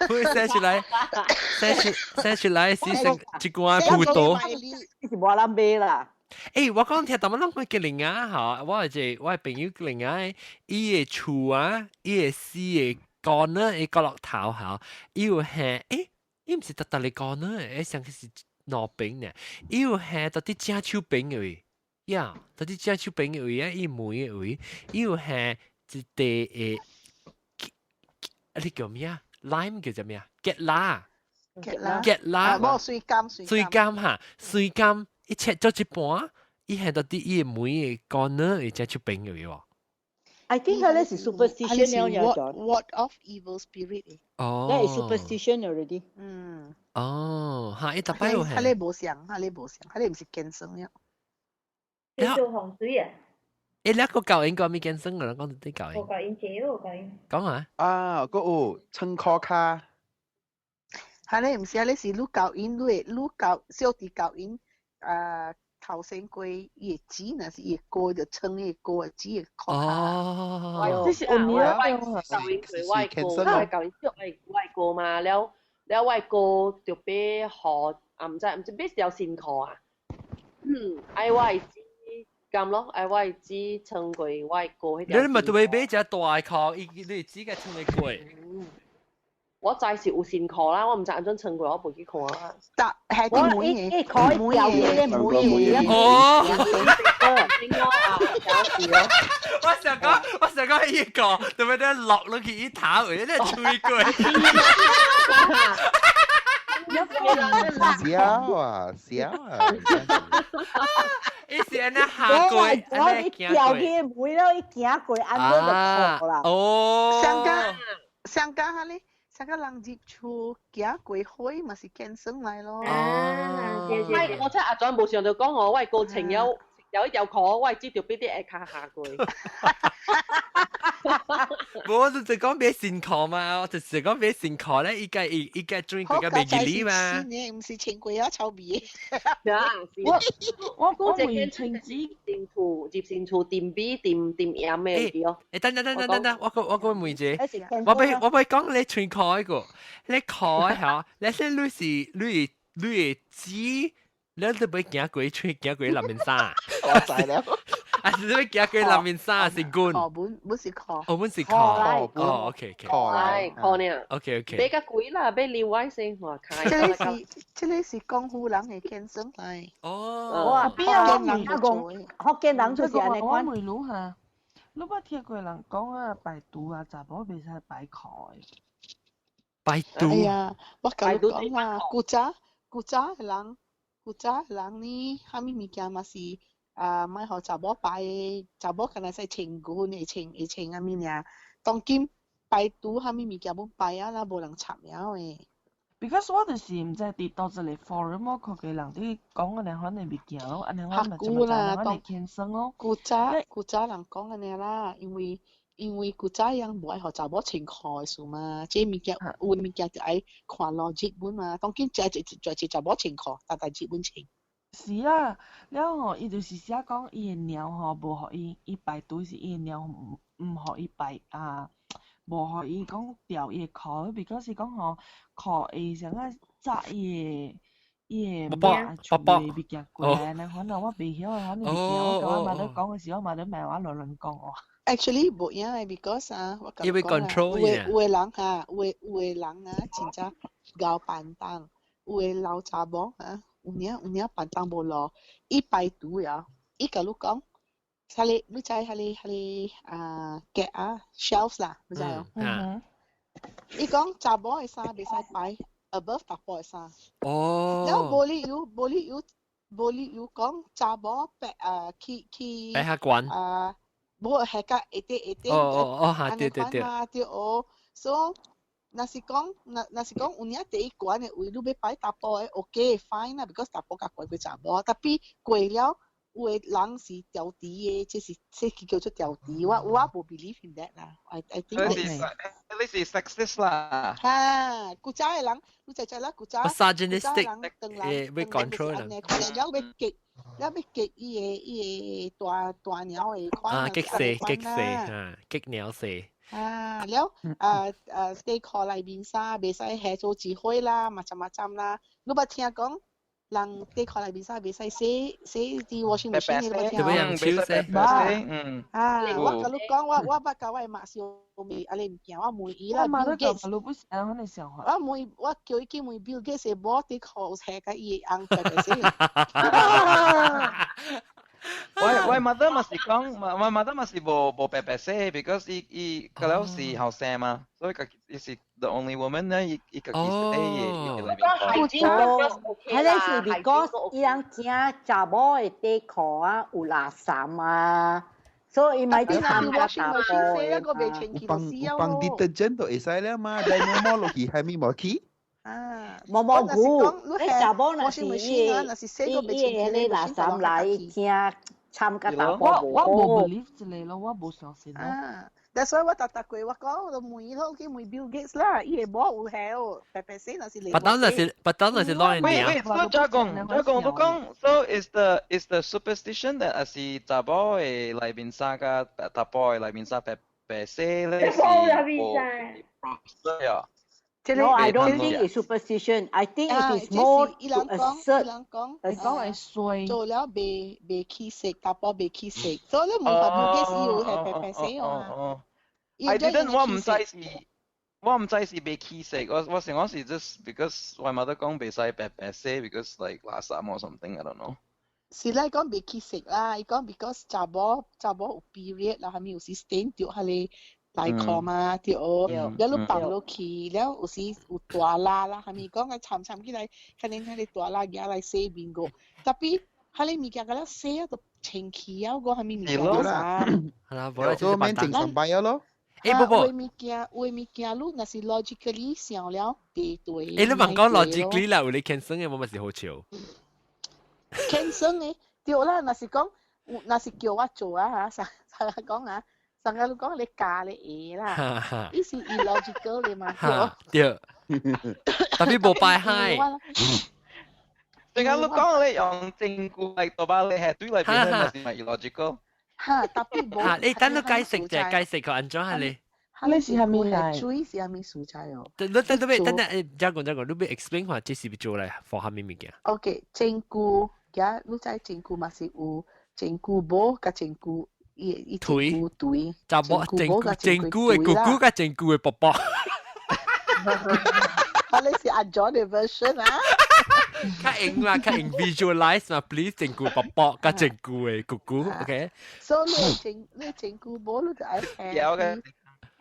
會生出來，生出來是生一罐葡萄。是無人買啦。欸，我講聽，逐擺攏講吉林啊，吼，我有一個我的朋友吉林啊，伊的厝啊，伊的四个 corner，伊角落頭吼，伊有下，欸，伊毋是特特個 corner，欸，上個是兩邊呢，伊有下到佇正手邊的位，呀，到佇正手邊的位啊，伊門的位，伊有下一塊的，啊，你叫咩啊？lime 叫做咩啊？芥辣，芥辣，芥辣，無水柑，水柑哈，水柑。伊切做一半，伊係到佇伊的門的 corner 會正手邊的位喎。 I think 彼個是 superstition 了 ward off evil spirit。哦。 That is superstition already。哦，嚇！伊逐擺有彼個無相，彼個無相，彼個毋是健身了。叫做風水啊！欸，你個教應該咪健身㗎啦，講到啲教應。無教應這無教應。講啊！啊，閣有穿褲跤。彼個毋是，彼個是你教𪜶，你會你教小弟教𪜶。啊，頭先過伊的錢，若是伊的歌就唱伊的歌的錢的殼。哦，這是有名我教𪜶過我的歌，我教𪜶我的歌嘛，了了我的歌就欲予啊，毋知欲條新褲啊。愛我的錢咁咯，愛我的錢穿過我的歌彼條。你咪對買一隻大褲，伊你自己穿會過。我知是有新褲啦，我毋知按怎穿過，我無去看啦。得係啲妹嘅，可以掉嘅妹嘅。哦。我想講伊個，對不對？落落去伊頭，伊咧吹過。笑啊笑啊！伊是按呢行過，按呢行過。掉去妹咯，伊行過，按怎就錯啦。哦。上家上家哈咧。上個人入厝行過海嘛是健身來咯。哦，我真阿轉無想到講我，我的過程有有一條褲，我知道必啲下跤下過。無，我就講買新褲嘛，我就是講買新褲咧，伊個伊伊個轉過個袂記哩嘛。新的，毋是穿過啊臭味。我我講為穿子進厝入新厝甜味甜甜鹽的對。欸，等等等等等等，我閣問一下，我欲講你穿褲彼個，你褲嚇，你說你是你的姊，你都欲行過穿行過內面衫。我知了。啊，是你行過內面衫是軍？褲本本是褲。哦，本是褲。哦，OK OK。褲來褲呢？OK OK。買較貴啦，買另外先話開。這個是江湖人的天生嚟。哦。哇，邊福建人講，福建人就是按呢款。我問你嚇，你捌聽過人講啊，排毒啊，查某袂使排褲的？排毒。哎呀，我共你講啦，古早的人，古早的人呢，啥物物件嘛是啊，莫予查某排，查某敢若使穿軍會穿會穿啥物爾，當今排毒啥物物件攏排啊，啦無人插了的。 Because 我就是毋知佇佗一個 forum 我看過人佇講按呢款的物件咯，按呢款嘛就嘛知按呢款的天生咯。古早人講按呢啦，因為古早人無愛予查某穿褲的事嘛，這物件有的物件就愛看 logic 本嘛。當今這這這查某穿褲，逐代日本穿。是啊，了吼，伊就是寫講伊的尿吼，無予伊，伊排毒是伊的尿毋予伊排啊，無予伊講掉伊的褲，because 是講吼褲會啥個紮伊的波波波物件過來，按呢款啊，我袂曉的款的物件，我共我媽咧講的時候，我媽咧罵我亂亂講話。 Actually 無影的，because 啊，我因為 control 有的有的人哈，有的人啊，真正𠢕板凳，有的老查某啊，有影板凳無路，伊排毒啊，伊共你講，彼個你知彼個啊格啊 shelves 啦，你知無？嗯。伊講查某的衫袂使擺 above 查埔的衫。哦。了無理由，無理由，無理由講查某白啊去擺較懸。啊，無係甲一啲一啲。哦哦哦，哈，對對對。對哦，所以若是講有影第一懸的位，你欲擺查埔的，OK fine 啦，because 查埔較懸過查某，tapi 過了有的人是調低的，這是叫做調低，我無 believe in that 啦，I think 你是 sexist 啦。哈，古早的人，你知知啦，古早 misogynistic 誒，會 control 人。了欲激，了欲激伊的大大鳥的款。啊，激死激死啊，激鳥死。啊，了啊啊，底褲內面衫袂使下做智慧啦，嘛針嘛針啦。你捌聽講人底褲內面衫袂使洗洗佇 washing machine 你捌聽講？用手洗。嗯。啊，我共你講，我捌共我的媽相問按呢物件，我問伊啦。我媽都講，你不是按呢想法。我問，我叫伊去問 Bill Gates 的某底褲有洗共伊的翁白白洗。我 mother 嘛是講，我 mother 嘛是無白白洗，because 伊個了是後生嘛，所以家己伊是 the only woman 咧，伊家己洗伊裏面。彼個是 because 伊人驚查某的底褲啊有垃圾啊，所以伊咪啲參加查埔的。有放有放 detergent 就會使了嘛，Dynamo 落去係咪無去？啊，無無牛，你查某若是伊伊伊個垃圾來驚參加查埔我我無 believe 這個咯，我無相信咯。啊，That's why 我逐逐過我講，我問伊咯，去問 Bill Gates 啦，伊會某有下哦，白白洗若是不當那是不當那是亂 Wait wait, so 再講再講都講，so is the superstition that 還是查某的內面衫佮查埔的內面衫白白洗咧是無啊？ No, I don't think it's superstition. I think it is more to assert. 講，講會衰。做了袂起色，查埔袂起色，所以你問下 Bill Gates 伊有係白白洗哦。 I didn't，我毋知是袂起色，我想講是 just because 我 mother 講袂使白白洗，because like 垃圾 or something，I don't know。是咧講袂起色啦，伊講 because 查某有 period 啦，係咪有時 stain 著彼个內褲嘛，對哦，了你放落去，了有時有大罅啦，係咪講個參參起來，可能彼个大罅舉來洗面個，tapi 彼个物件佮了洗啊，就清氣啊，個係咪物件啦？係啦，無啦，做免整上擺咯。誒不不，有物件有物件，你若是 logically 想了，袂對。誒你問講 logically 啦，有你 cancel 嘅，我咪是好笑。 cancel 嘅對啦，若是講，若是叫我做啊嚇，上上講啊。上個你講你教你會啦，伊是 illogical 的嘛，對。tapi 無擺海。陣間你講你用證據嚟到把你係對嚟變成是咪 illogical？哈，tapi 無。哈，你等你解釋者，解釋佢按怎係你？你是蝦米來？水是蝦米素材哦？等等等等等等，再講再講，你欲 explain 下這是欲做來 for 蝦米物件？OK，證據，而你知證據嘛是有。前姑母佮前姑伊伊前姑對，查某前姑前姑的姑姑佮前姑的伯伯。啊，你是阿 John 的 version 啊？較用啦，較用 visualize 嘛，please 前姑伯伯佮前姑的姑姑，OK。所以你前你前姑母你就愛有嘅，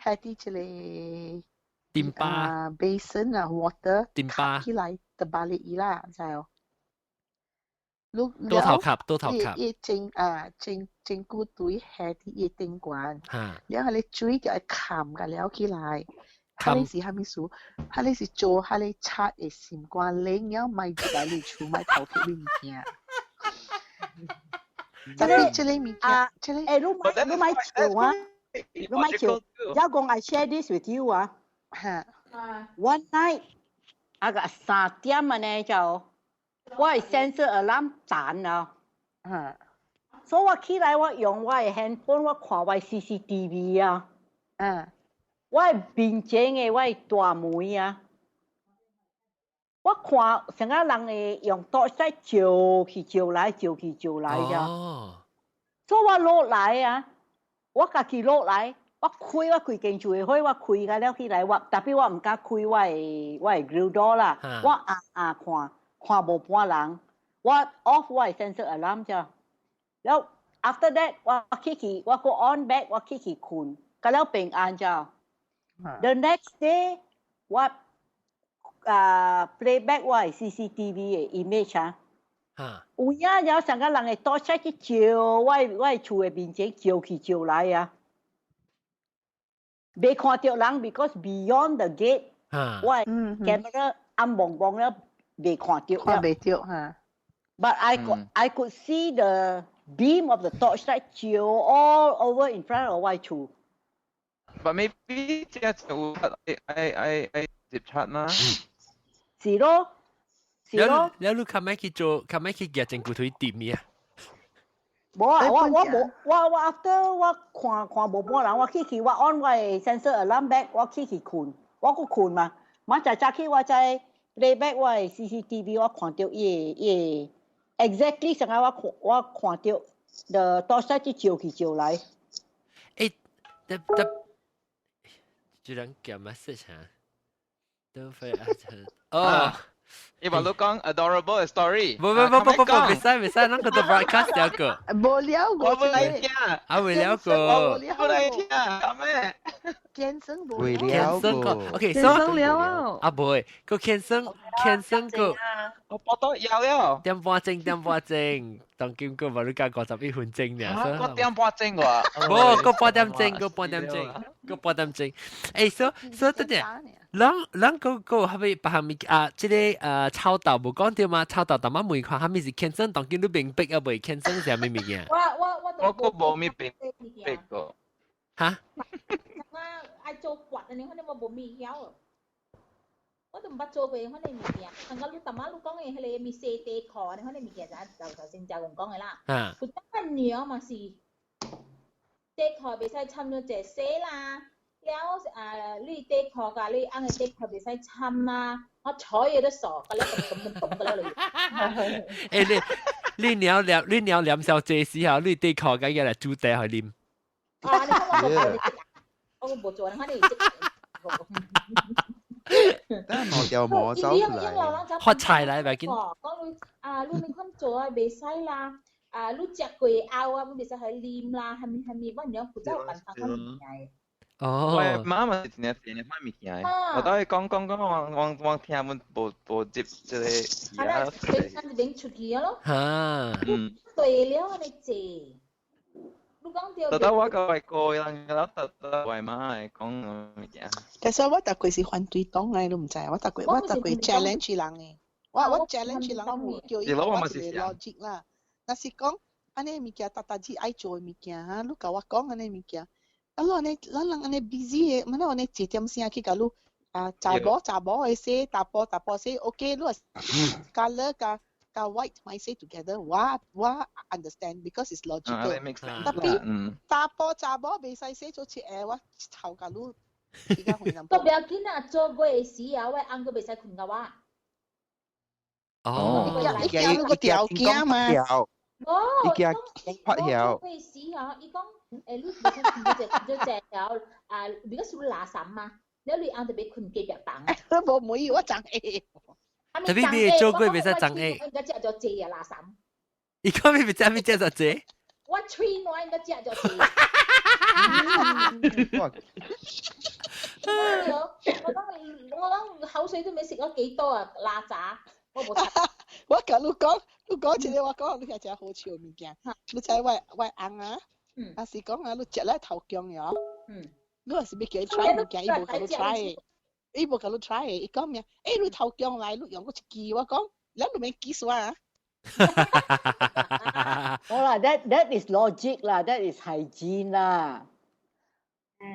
下啲這個點巴 basin 啊，water 點巴起來就把你伊啦，知哦。多頭吸，多頭吸。伊前啊前前姑對下啲伊頂懸，然後你水就愛冚個了起來。彼個是啥物事？彼個是做彼個賊的心肝冷了，莫入來你厝，莫偷去你物件。這個這個物件，這個欸，你莫你莫笑啊！你莫笑。有講 I share this with you 啊。One night 啊個3點啊呢就，我的 sensor alarm 彈啊。所以我起來我用我的 handphone 我看我的 CCTV 啊。我的面前的我的大門啊，我看成個人會用 torchlight 照去照來，照去照來咋。所以我落來啊，我家己落來，我開我規間厝的火，我開個了起來，我 tapi 我毋敢開我的 grill door 啦，我暗暗看看無半人，我 off 我的 sensor alarm 咋。了 after that 我起去，我閣 on back，我起去睏，個了平安咋。The next day 我啊 playback 我的 CCTV 的 image 啊，有影有成個人會 torchlight 去照我的厝的面前照去照來啊，未看到人，because beyond the gate，我的 camera 暗濛濛了，未看到。看袂到哈。 But I could see the beam of the torchlight 照 all over in front of 我的厝。 But maybe 這就愛愛愛接觸啦。是咯，是咯。了你較莫去做，較莫去夾前骨腿掂啊？無啊，我我無，我我 after 我看看無半人，我起去我 on 我的 sensor alarm back，我起去睏，我閣睏嘛。明早早起我再 playback 我的 CCTV，我看到伊的伊的 exactly 成個我看我看到 the torchlight 去照去照來。欸，得得，這人夾 message 嚇，都費啊！哦。伊話你講 adorable story，不不不不不不，袂使袂使，咱個都 broadcast 了個。無了我無來聽。啊，為了個。我無來聽，咁咩？健身無為了個。OK，健身了。啊，無會，個健身健身個。我報到有了。點半鐘點半鐘，當今個無你加51分鐘爾。個點半鐘喎。無，個半點鐘，個半點鐘，個半點鐘。欸，所以等陣。咱咱個個蝦米別項物啊？這個臭豆無講著嗎？臭豆淡仔問看，蝦米是天生當今你明白啊未？天生是蝦米物件？我我我我個無咪明白過。哈？我愛做骨啊！你可能我無咪曉，我都毋捌做過彼個物件。剛剛你淡仔你講的彼個物洗底褲，你彼個物件就就頭先食講的啦。有當娘嘛是底褲袂使摻咗隻洗啦。了啊，你底褲佮你翁的底褲袂使摻啊！我坐嘢都傻，佮你咚咚咚咚佮你。欸，你你鳥念你鳥念小姐時候，你底褲佮伊來煮茶予啉。啊！你看我無我無做，你看你。但係毛掉毛走出來，發財來袂緊。講你啊，你你看做啊袂使啦，啊，你食過後啊，你袂使去啉啦，蝦米蝦米，我娘負責辦法看物件的。哦，我媽媽是真正真正看物件的，我都會講講講，我我我聽阮無無接這個。啊，咱咱這邊出去咯。哈。對了，你坐。你講對。到到我個外國人，我到到我媽會講物件。其實我逐過是反對黨的，你毋知？我逐過我逐過 challenge 人的，我我 challenge 人，我叫伊講我一個 logic 啦。若是講按呢物件，逐逐日愛做的物件哈，你共我講按呢物件。啊，你按呢，咱人按呢 busy 的，毋通按呢一點聲去共你啊，查某查某的洗，查埔查埔洗，OK，你若 colour 佮佮 white 莫洗 together，我我 understand because it's logical。 Tapi 查埔查某袂使洗做一下，我頭共你比較回南都不要緊啊，做過的時啊，我翁閣袂使睏佮我。哦，你驚你個條件嘛？無，伊驚發曉。會死嗬，伊講誒，你你就就就條啊，如果是垃圾嘛，你你翁就欲睏隔壁房。無每我長 A。特別你做過袂使長 A。應該食就濟啊垃圾。伊講咩袂食咩食就濟？我喙我應該食就濟。我講我講口水都未食咗幾多啊，垃圾。我無食。我共你講，你講一個我講，你聽真好笑物件。你知我我翁啊，啊是講啊，你食咧頭姜哦。你若是欲叫伊 try 物件，伊無共你 try 的，伊無共你 try 的。伊講咩？欸，你頭姜來，你用過一支，我講，咱就免記煞啊。好啦，that is logic 啦，that is hygiene 啦。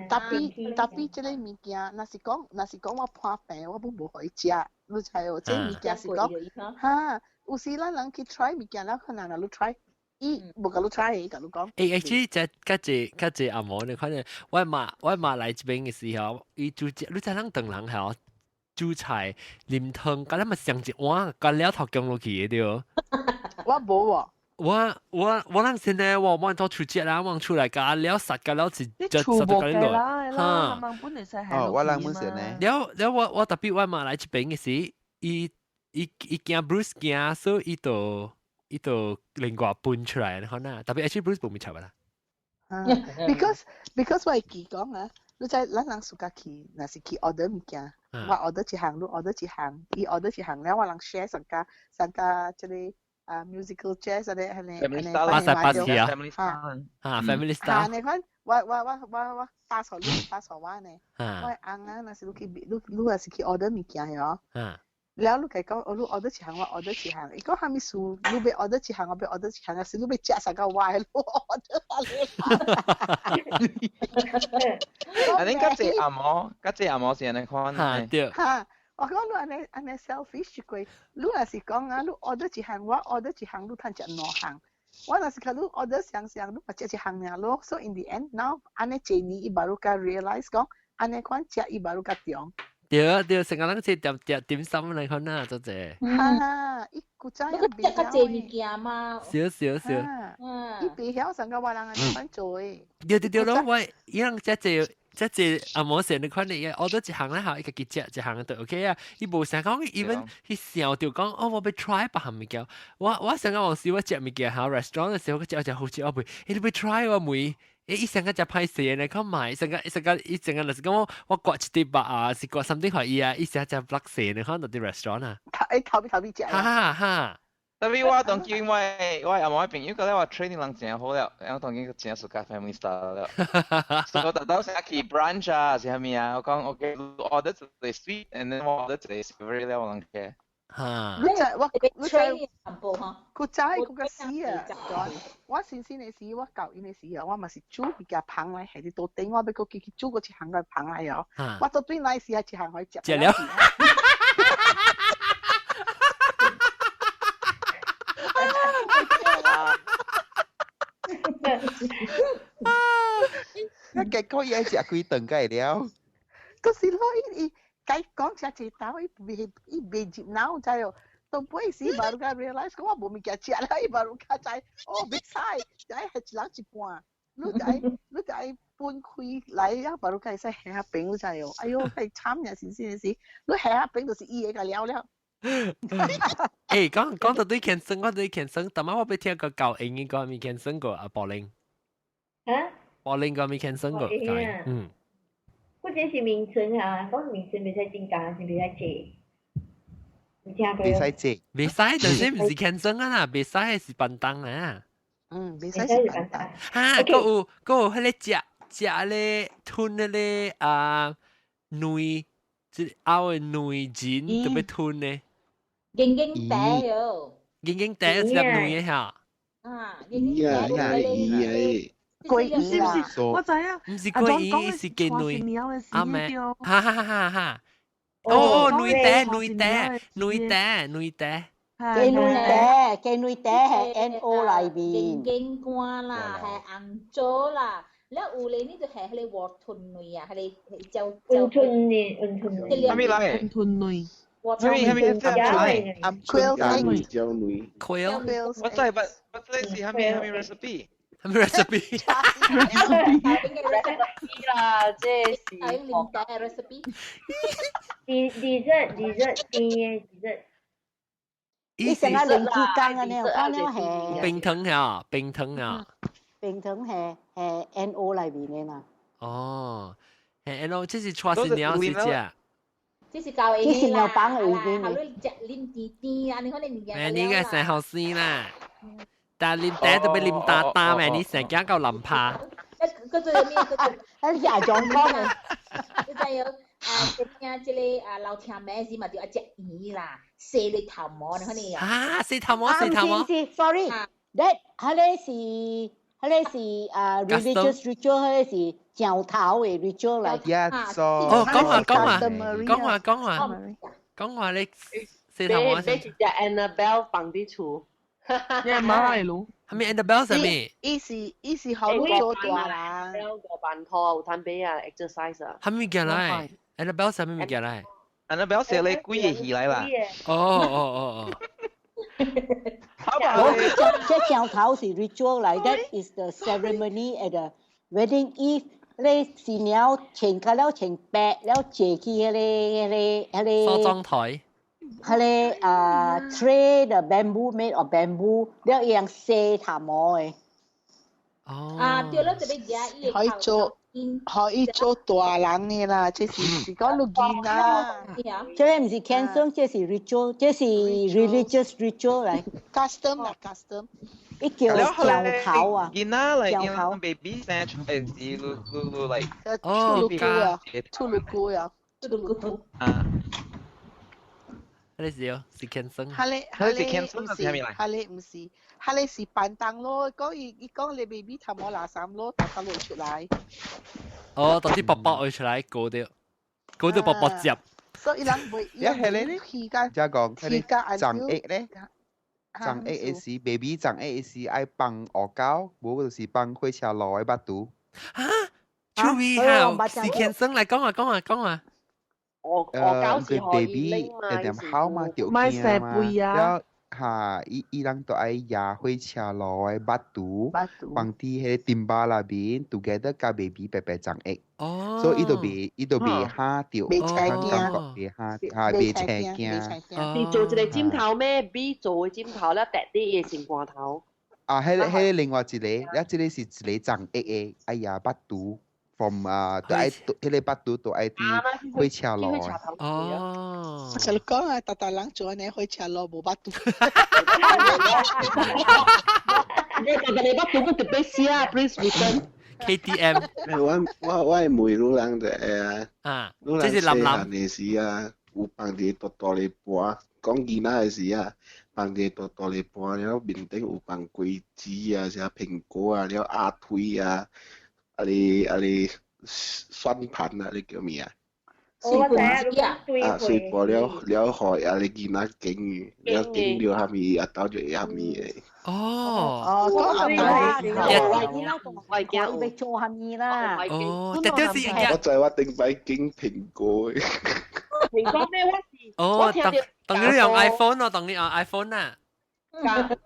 Tapi tapi 這个物件，若是講若是講我破病，我本無予伊食。你知無？這物件是講，哈，有時咱人去 try 物件，咱可能若你 try，伊無共你 try，伊共你講。欸，actually 這較濟較濟阿毛你看見，我媽我媽來這邊的時候，伊煮食，你知人唐人係煮菜啉湯，佮咱嘛上一碗，佮了頭姜落去的對。我無喎。我我我人現在我往到出食啦，往出來加了殺加了是就殺到佢落。哈。哦，我人本身呢。了了我我特別我媽來這邊的時，伊伊伊驚 Bruce 驚，所以伊就伊就另外搬出來，可能特別 actually Bruce 無咪插啦。 Because 我會記講啊，你知咱人暑假去，若是去 order 物件，我 order 一項，你 order 一項，伊 order 一項了，我人 share 上加上加這個。啊，musical chairs 安尼安尼安尼，巴塞巴士啊，啊，family style。啊，你看，我我我我我打錯你，打錯我呢。我翁啊，若是你去你你若是去 order 物件喲。了你共講，哦，你 order 一項，我 order 一項。伊講啥物事？你欲 order 一項，我欲 order 一項，還是你欲食啥個我的？你 order 啊，恁較濟阿毛，較濟阿毛是按呢款。哈對。哈。我講你按呢按呢 selfish 過，你若是講啊，你 order 一項，我 order 一項，你通食兩項。我若是共你 order 相相，你嘛食一項爾咯。So in the end now 按呢一年伊 baru 才 realize 講，按呢款食伊 baru 較中。對啊對，成個人食點點點心嚟看啊，做者。哈哈，伊古早也食較濟物件嘛。少少少。伊袂曉成個我人按呢款做的。對對對咯，我伊人食濟。這這阿毛成你看你，我都一項咧嚇，伊家己食一項就 OK 啊。伊無想講，even 伊想著講，哦，我欲 try 別項物件。我我想講，有時我食物件嚇 restaurant 的時候，我食食好食，我袂，欸，你欲 try 我問，欸，伊成個食歹勢咧，講買，成個成個伊成個就是講我我刮一滴肉啊，是刮 something 予伊啊，伊成食落勢咧，可能佇 restaurant 啊。欸，頭尾頭尾食。哈哈哈。特別我當今我我阿毛朋友覺得我 training 人真好了，我當今真 suka family style 了。所以我特登成日去 brunch 啊，是啥物啊？我講 OK， order 一個 sweet，and then 我 order 一個 savory 了，我人嘅。哈。你知我你知古早古較死啊！我先先的時，我舊年的時啊，我嘛是煮物件捧來，係佇桌頂，我欲閣去煮過一項個捧來哦。我到對來時係一項可以食。食了。那結果伊愛食幾頓才會了？就是咯，伊伊共講食一道，伊袂伊袂入腦，知無？到尾時 baru 才 realize 講我無物件食啦，伊 baru 才知哦，袂使，愛係一人一半，你就愛你就愛分開來，啊，baru 才會使下平，你知無？哎喲，太慘呀！是是是，你下平就是伊的個了了。欸，講講到對健身，我對健身，但係我欲聽個教英語個咪健身過啊，柏林。啊？柏林個咪健身過，嗯。或者是名稱啊，講名稱袂使增加，是袂使借。有聽過？袂使借。袂使，就是毋是健身啊啦，袂使是便當啊。嗯，袂使是便當。哈，閣有閣有彼个食食咧吞彼个啊卵，這拗的卵仁特別吞呢。硬硬茶喲。硬硬茶一粒卵的嚇。啊，硬硬茶魚啊，鮭魚啦，我知啊，毋是鮭魚，是雞卵。阿妹，哈哈哈哈哈！哦，卵茶，卵茶，卵茶，卵茶。雞卵茶，雞卵茶係 N O 內面。硬硬乾啦，係紅棗啦。了有咧，你就係彼個雲吞卵啊，彼個椒雲吞呢，雲吞。啥物來？雲吞卵。咩咩咩咩？Quail egg。焦女。 Quail。我知，but 這是蝦米蝦米 recipe？蝦米 recipe？啦，這是 recipe。 Dessert dessert 甜嘅 dessert。你成日零之間啊，你講了係冰糖呀，冰糖啊。冰糖係係 N O 裏面嘅嘛。哦，係 N O，這是娶新娘是食。這是教這是娘房的位面。好，你食啉甜甜啊，你可能物件。誒，你應該成後生啦，但啉茶都要啉焦焦咩？你成驚到淋趴。個做咩？啊，你亞狀況啊？你知有啊？聽這個啊，老聽名時嘛，就愛食魚啦，洗你頭毛，你可能啊，洗頭毛，洗頭毛。是，sorry，that 彼个是彼个是啊，religious ritual，彼个是鏡頭的 ritual 嚟。 Yes，哦，講話講話講話講話講話你洗頭毛。買一隻 Annabelle 放佇厝。你係馬來路？係咪 Annabelle 啥物？伊是伊是好做大人。5萬箍有通買啊，exercise 啊。係咪物件來？Annabelle 啥物物件來？Annabelle 寫你鬼嘅戲來啦。哦哦哦哦。我這這鏡頭是 ritual 來，that is the ceremony at the wedding. If 你新娘穿甲了穿白了，坐去彼個彼個彼個梳妝台。彼個啊 tray the bamboo made of bamboo，了伊樣洗頭毛的。哦。啊，對了，特別夾伊可以做。可以做大人的啦，這是是講你囡仔。這個毋是 cancer，這是 ritual，這是 religious ritual 來。 Custom 啦，custom。伊叫鏡頭啊。囡仔嚟，囡仔 baby 生出來是嚕嚕嚕嚟。哦，出爐菇啊，出爐菇啊，出爐菇。啊。你是哦，是 cancer。哈咧哈咧毋是，哈咧毋是，哈咧是板凳咯。講伊伊講你 baby 頭毛垃圾咯，頭頭落出來。哦，到啲卜卜會出來，過掉，過掉卜卜接。所以人袂，一係咧，再講，佢哋長液咧，長液的時，baby 長液的時愛放鵝膠，無就是放火車路的腹肚。啊，注意下，是 cancer 來講啊講啊講啊。鵝鵝膠是可以 baby 會點好嘛，著驚嘛，了哈，伊伊人都愛壓火車路的腹肚，放佇彼個丁巴內面，together 佮 baby 白白長液。哦。所以伊就袂伊就袂嚇著，袂感覺袂嚇，嚇袂青驚。是做一個枕頭咩？B 做的枕頭了，疊佇伊的心肝頭。啊，彼個彼個另外一個，了這個是一個長液的，哎呀，腹肚。from 啊，都愛彼個腹肚都愛佇火車路。哦。我同你講啊，逐逐人做按呢火車路無腹肚。你逐個你腹肚閣特別寫 please return。 KTM。我我我係問女人就會啊，啊，女人細漢的時啊，有放佇大大的盤，講囡仔的時啊，放佇大大的盤，了面頂有放果子啊，啥蘋果啊，了鴨腿啊。啊你啊你算盤啊，你叫咩啊？我知啊，啊，水果了了，予啊你囡仔敬，了敬了蝦米，阿兜就會蝦米的。哦。哦，講阿媽，我驚伊欲做蝦米啦。哦，特別是我知我頂擺敬蘋果的。蘋果咩？我是哦，當當你用 iPhone 咯，當你用 iPhone 啊。加加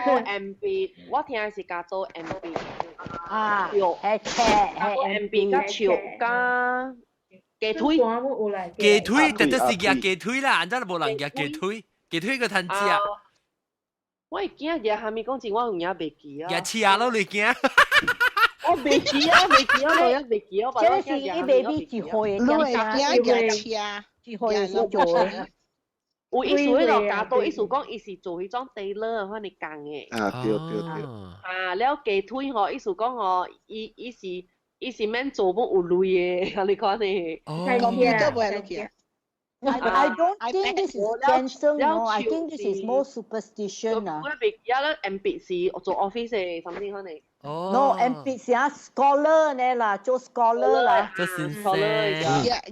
做 MB，我聽的是加做 MB。啊，係斜係 MB 加笑加雞腿。雞腿，特別是夾雞腿啦，按怎都無人夾雞腿，雞腿閣通食。我會驚夾蝦米講真，我有影袂記啊。夾車咯，你驚？我袂記啊，袂記啊，我也袂記啊。這個是伊 baby 一歲的，你會驚夾車，一歲是做的。有意思，彼個加多意思講，伊是做彼種 tailor 款的工的。啊，對對對。啊，了雞腿吼，意思講吼，伊伊是伊是免做欲有鐳的，你看呢？哦。 computer 袂落去。 I don't think this is cancer, no. I think this is more superstition 啊。我袂記啊，咱 M B 是做 office 的，something 款的。哦。 No, M B 是啊 scholar 呢啦，做 scholar 啦。做先生。呀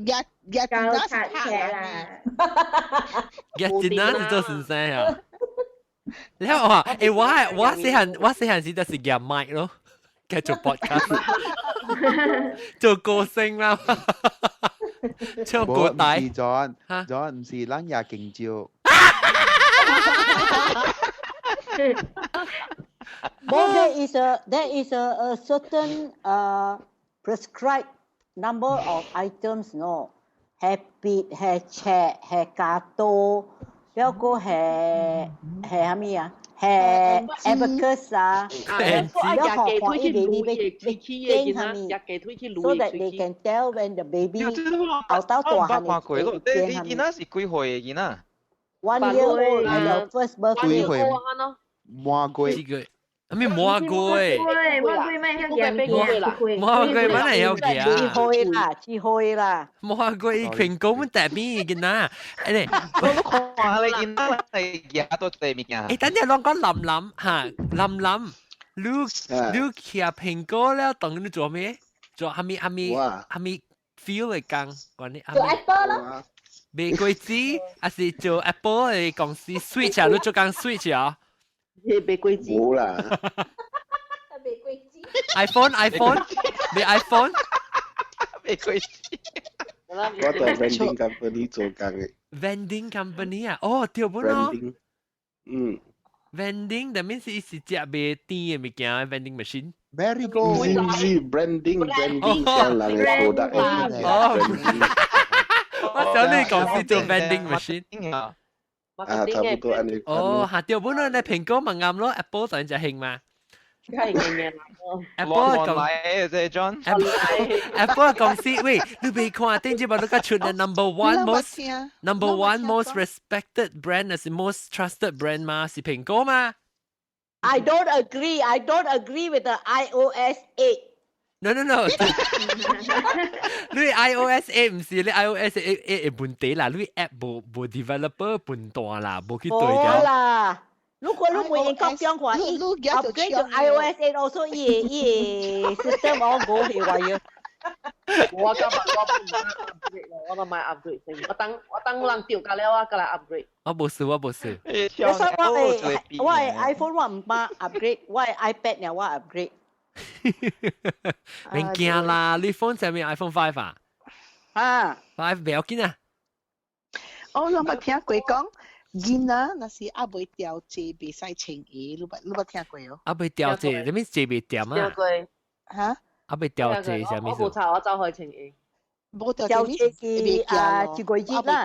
呀呀！高塔車啦。日真係是做先生啊！你睇我話，欸，我係我細漢我細漢時就是夾麥咯，繼續 podcast，做歌星啦。唱古代。唔是 John，John 唔是咱也勁少。 Well, there is a certain prescribed number of items, no? 係筆，係尺，係鉸刀，了個係係啥物啊？係 abacus 啊，了學看伊 baby 欲欲變啥物，so that they can tell when the baby 後到大漢會變啥物。你囡仔是幾歲嘅囡仔？1 year old at the first birthday。幾歲？滿月。啥物滿月？滿月咩曉行？滿月乜嚟曉行？7歲啦，7歲啦。滿月蘋果乜特別嘅呐？誒，你我都看下你囡仔係行多濟物件。誒，等陣攏講林林嚇，林林，你你騎蘋果了，當你做咩？做啥物啥物啥物 feel 嘅工？關你做 Apple 咯。賣果子，還是做 Apple 嘅公司 Switch 啊？你做工 Switch 啊？賣果子。冇啦。賣果子。 iPhone iPhone，賣 iPhone。賣果子。我在 vending company 做工嘅。 vending company 啊？哦，對不咯？嗯。 vending that means 是食賣甜嘅物件，vending machine。 Very good。唔是 branding branding 上人嘅 product。哦。我想你講是做 vending machine。啊，差不多按呢。哦，下對本來你蘋果咪啱咯，Apple 就係興嘛。係嘅 Apple 公司，John。 Apple 公司，喂，你別看，頂住把你個出嘅 number one most respected brand 是 most trusted brand 嘛，是蘋果嘛？I don't agree. I don't agree with the iOS 8. No no no，你 iOS 8唔是你 iOS 8 8嘅問題啦，你 app 無無 developer 笨蛋啦，無去對掉啦。如果你唔用國標話，伊 upgrade to iOS 8 also 伊伊 system all go haywire。我今日我唔 upgrade 咯，我都買 upgrade 先。我等我等人掉價了，我過來 upgrade。我無事，我無事。我說我的 iPhone 我唔怕 upgrade，我的 iPad 呢我 upgrade。免驚啦，你 phone 上面 iPhone 5 啊？啊，5 不要緊啊。我攏捌聽過講，囡仔若是猶未掉舌，袂使穿鞋，你捌聽過哦？猶未掉舌，啥物舌袂掂啊？掉過。嚇？猶未掉舌啥物意思？我無查，我走去穿鞋。無掉舌是啊，一個月啦。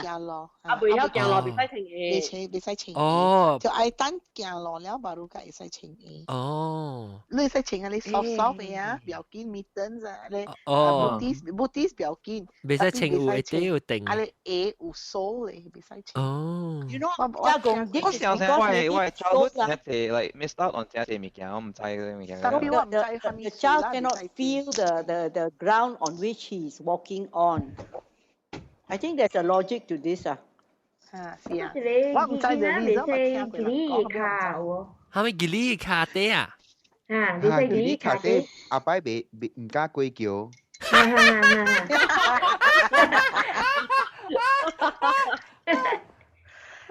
啊，袂曉行路，袂使穿鞋。袂穿，袂使穿鞋。哦。就愛等行路了，嘛汝才會使穿鞋。哦。你會使穿啊？你 soft soft 的啊，不要緊，mittens 啊，你哦。 booties booties 不要緊。袂使穿有會底有定。啊，你鞋有鎖咧，袂使穿。哦。 You know，我我想聽我我 childhood 真係 like miss out on 真濟物件，我唔知嗰啲物件。 The child cannot feel the ground on which he is walking on. I think there's a logic to this 啊。啊，是啊。我唔知你袂使吉利卡喎。係咪吉利卡底啊？啊，袂使吉利卡底。阿伯袂袂毋敢過橋。哈哈哈哈！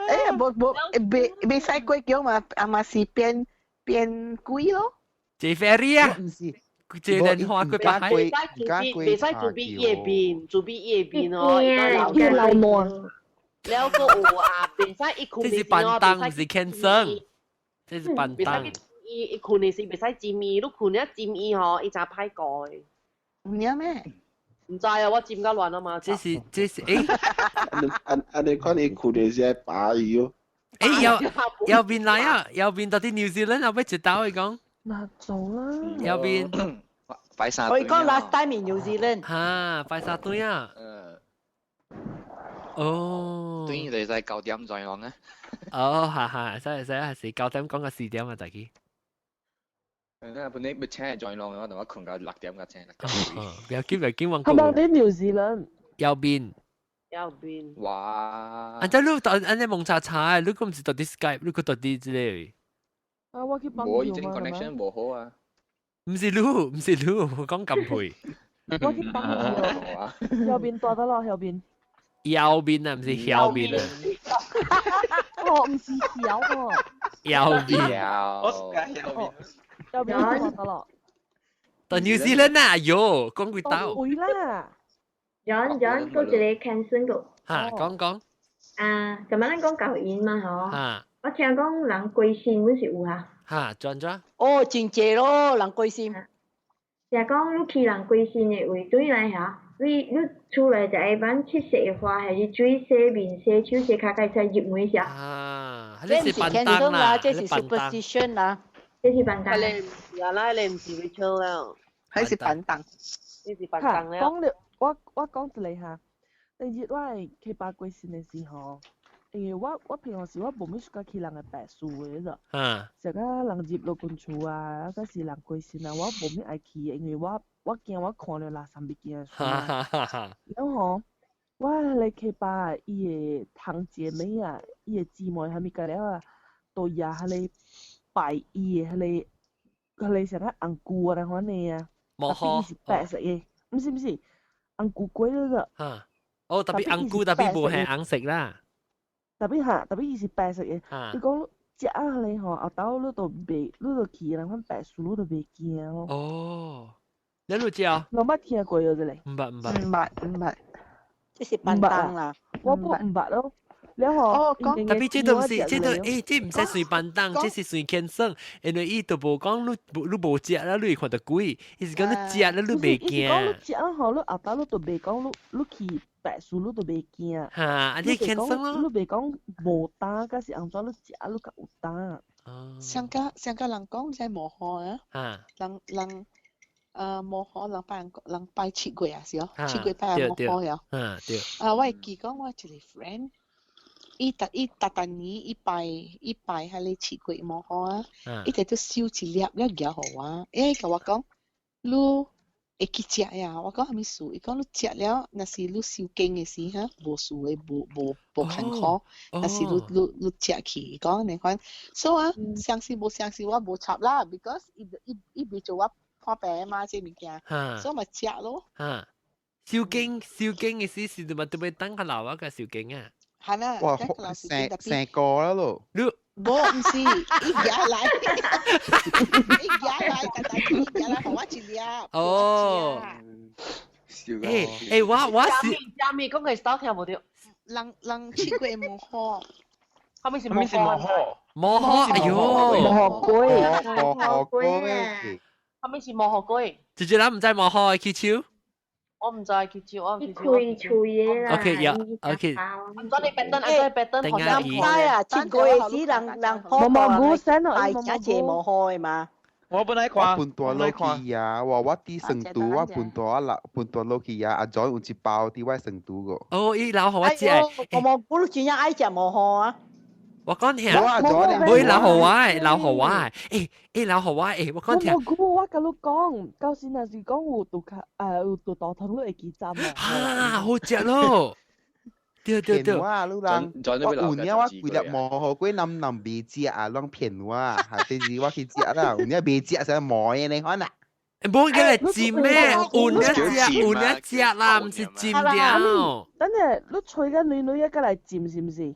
誒，無無袂袂使過橋嘛，啊嘛是變變貴咯。坐 ferry 啊？唔是。坐蓮花過北海。袂使住邊伊邊，住邊伊邊哦。伊流汗。了個有啊，袂使伊睏這是便當，唔是 cancer。這是便當。伊伊睏的時袂使佔伊，你睏了佔伊吼，伊真歹過的。唔知咩？唔知啊，我佔甲亂啊嘛。這是這是誒。按按你看伊睏的時愛拔伊哦。誒，右右邊來啊，右邊到底 New Zealand 後尾一刀伊講。那做啦。右邊。擺沙我講 last time in New Zealand。嚇，擺沙堆啊。哦。對，就係9點再講啊。哦，哈哈，使使係是9點講個4點啊，大家。本來要請再講，我同我睏到6點個請。不要緊，不要緊，我係咪啲 New Zealand？右邊。右邊。哇！啊，這你到按呢蒙查查，你講唔是到底 Skype，你講到底這個？啊，我去幫無，以前 connection 無好啊。唔是你，唔是你，我講咁配。我去幫你。右邊大得咯，右邊。右邊啊，唔是右邊啊。哦，唔是右喎。右邊。我係右邊。右邊大得咯。到 New Zealand 啊，喲，講幾刀。會啦。John John 嗰一個 cancel 個。嚇，講講。啊，咁樣咱講教因嘛嗬。嚇。我聽講人歸心阮是有啊。嚇，轉轉。哦，真濟咯，人歸心。就講你去人歸心的位對來嚇，你厝內就會放七色的花，還是水洗面、洗手、洗跤，會使入門下。啊，這毋是 cancel 啦，這是 superstition 啦，這是板凳。你原來你毋是 ritual 了，還是板凳？這是板凳了。講了，我講一個哈，第日我會去拜歸心的時候，因為我平常時我無咩喜歡去人的白事的咯，成個人入落近厝啊，抑是人過身啊，我無咩愛去的，因為我驚我看著垃圾物件的事。然後我來去拜伊的堂姐妹啊，伊的姊妹啥物個了啊，都也彼個拜伊的彼個啥個紅菇啊，款的啊，無好，伊是白色的，毋是毋是，紅菇粿了個。哦，特別紅菇特別無係紅色啦。特別哈，特別伊是白色的。你講食啊咧吼，後頭你都袂，你都去人款白事，你都袂驚咯。哦，你有食？我捌聽過咗這個。毋捌毋捌。毋捌毋捌，這是板凳啦。我不毋捌咯。了後，特別這都毋是，這都這毋使算板凳，這是算天生，因為伊都無講你無食啦，你會看到鬼，伊是講你食啦，你袂驚。伊是講你食吼，你後頭你都袂講你去。白事你都袂驚。嚇，啊你天生咯。你袂講無膽，抑是按怎你食你較有膽。上個人講這無好啊。人無好人拜人拜七月啊是哦，七月拜無好呀。嗯對。啊，我會記講我一個 friend，伊逐伊逐逐年伊拜伊拜彼個七月無好啊，伊直都收一粒了寄予我，伊共我講，你會去食呀？我講啥物事？伊講你食了，若是你收經的時哈，無事的，無無無艱苦。若是你食去，伊講按呢款。所以啊，相信無相信我無插啦，because 伊伊伊袂做我破病嘛，這物件，所以咪食咯。哈，收經收經的時是嘛都欲等較老啊個收經啊。係啦，哇，成成個啦咯。你無，毋是，伊寄來，伊寄來，逐逐伊寄來，予我一粒。哦。我是。啥物講個 style 聽無著。人七月無好。啥物是無好？無好，哎喲。無好粿。無好粿。啥物是無好粿？直接咱毋知無好的起手。我毋知起手，我毋知。開喙的啦。 OK，有 OK。按怎你白燈，按怎白燈？等下毋知啊，七月時人人普蘑菇拜真濟無好的嘛。我本來看，我半大落去啊！我佇成都，我半大落半大落去啊！阿 John 有一包佇我成都個。哦，伊留予我食。蘑菇真正愛食無好啊！我講聽，唔會留予我，留予我，留予我，我講聽。蘑菇，我共你講，到時若是講有杜卡，有杜大湯，你會記針啊？哈，好食咯！對對對，騙我你人，我有影我規粒無好粿，南南袂食啊，攏騙我，下第二我去食啦，有影袂食成毛的呢款啊。無叫來煎咩？有一隻有一隻啦，毋是煎掉。等下，你吹個女女一個來煎是毋是？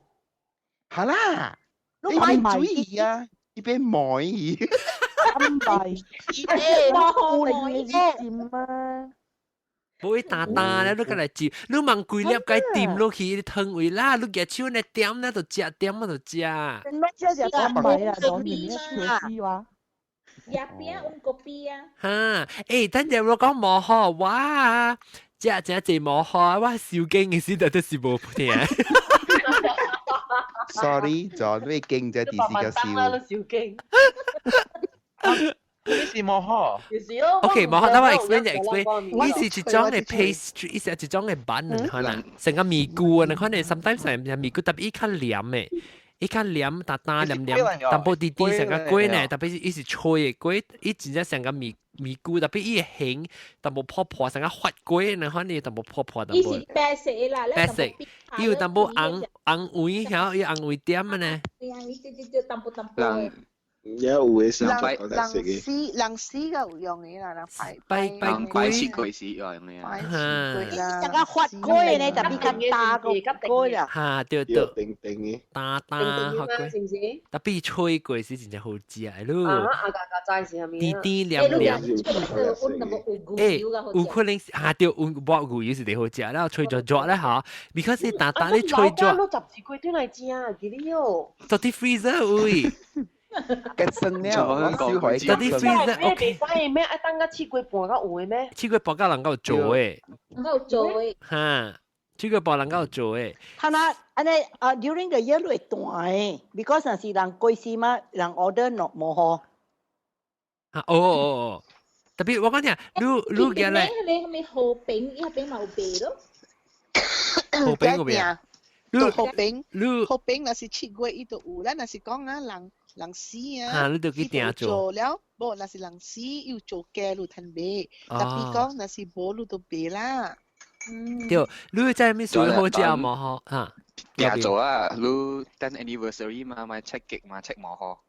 好啦，你邊注意啊，一邊摸伊。唔係，摸伊煎啊！無伊呾呾咧，你過來煎，你問規粒該掂落去，湯位啦，你舉手呢點咧就食，點啊就食。食食講埋啊，講你缺死哇！入邊有個邊啊！哈，等陣我講無好，哇，食食濟無好，我收經的時陣都是無聽。 Sorry，就你經這第四個燒。你收經。你是無好。 OK，無好，等我 explain 就 explain。伊是一種的 pastry，伊是一種的 bun，可能成個麵糊啊，可能 sometimes 係麵糊，特別伊較黏的，伊較黏，呾呾黏黏，淡薄滴滴成個粿呢，特別是伊是脆的粿，伊真正成個麵麵糊，特別伊的形淡薄破破，成個發粿呢，可能淡薄破破淡薄。伊是白色的啦，白色，伊有淡薄紅紅位，曉伊紅位點的呢。紅位，對對對，淡薄淡薄。有有的時人人死人死個有用的啦，人拜拜拜拜切過時有用的啊。拜啦。大家發粿呢，特別較大個粿啦。哈，對對。定定的。大大好粿。是毋是？特別吹過時真正好食咯。啊，阿家家知是啥物？甜甜黏黏。欸，有可能是啊，對，有抹牛油是最好食，然後吹咗咗咧嚇，because 大大咧吹咗。你十字粿轉來食，記得喲。到啲 freezer 位。結生了，我燒毀。到啲 freezer OK。袂使咩？愛等到七月半才有的咩？七月半才能夠做的。能夠做的。哈，七月半能夠做的。他那按呢啊，during the year 會斷的，because 若是人過時嘛，人 order 落無好。啊哦哦哦，特別我講聽，你你今日你咪河餅，伊餅嘛有賣咯。河餅有賣。你河餅，河餅若是7月伊就有，咱若是講啊人。人死啊！你就去訂做了，無若是人死又做假，你通買。特別講若是無，你就賣啦。對，你知咩屬好食無吼？哈，訂做啊！你等 anniversary 嘛，買切結嘛，切無好。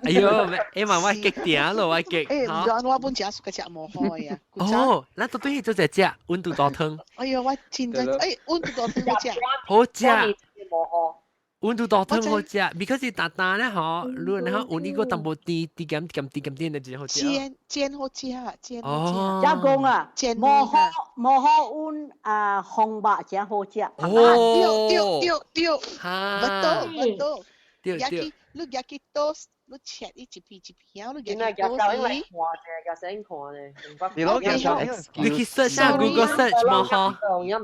哎呦，哎嘛，我激定咯，我激。欸，毋知我本食暑個食無好呀。哦，咱都對做隻食溫度大湯。哎呦，我真正哎溫度大湯好食。好食。溫度大湯好食，because 是淡淡咧吼，你然後有呢個淡薄甜甜鹹鹹甜鹹甜的真好食。煎煎好食，煎好食。加工啊，無好無好溫啊，紅肉真好食。哦，對對對對，不多不多。對對。你入去 toast，你切伊一片一片，你入去 toast。看者，夾先看咧。你攞夾你去 search 下 Google search 嘛吼。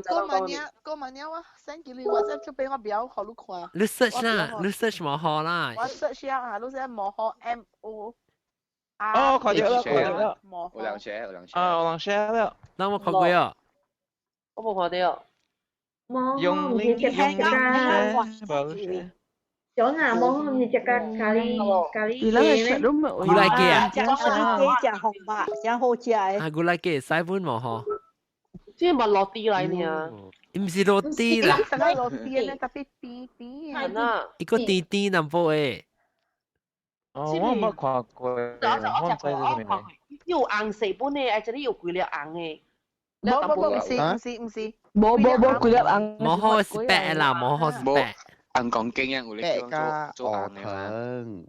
過萬年，過萬年我 send 給你，我 send 出俾我表，予你看。你 search 啦，你 search 嘛好啦。我 search 下，你 search 無好 M O。哦，看到啦，看到啦。有人 share，有人 share。啊，有人 share 了。那我看過啊。我無看到。用零用零。小啊，無毋是食咖咖喱咖喱雞咩？牛奶雞啊！咖喱雞食紅肉，真好食的。啊，牛奶雞使本無吼？這嘛落地來爾。毋是落地啦。落地咧，特別甜甜啊。一個甜甜淡薄的。哦，我毋捌看過，我毋知這是啥物。有紅色本的，啊，這裡有幾粒紅的。無無無，毋是毋是毋是。無無無幾粒紅。無好是白啦，無好是白。紅鋼筋啊，有咧叫做做紅的嘛。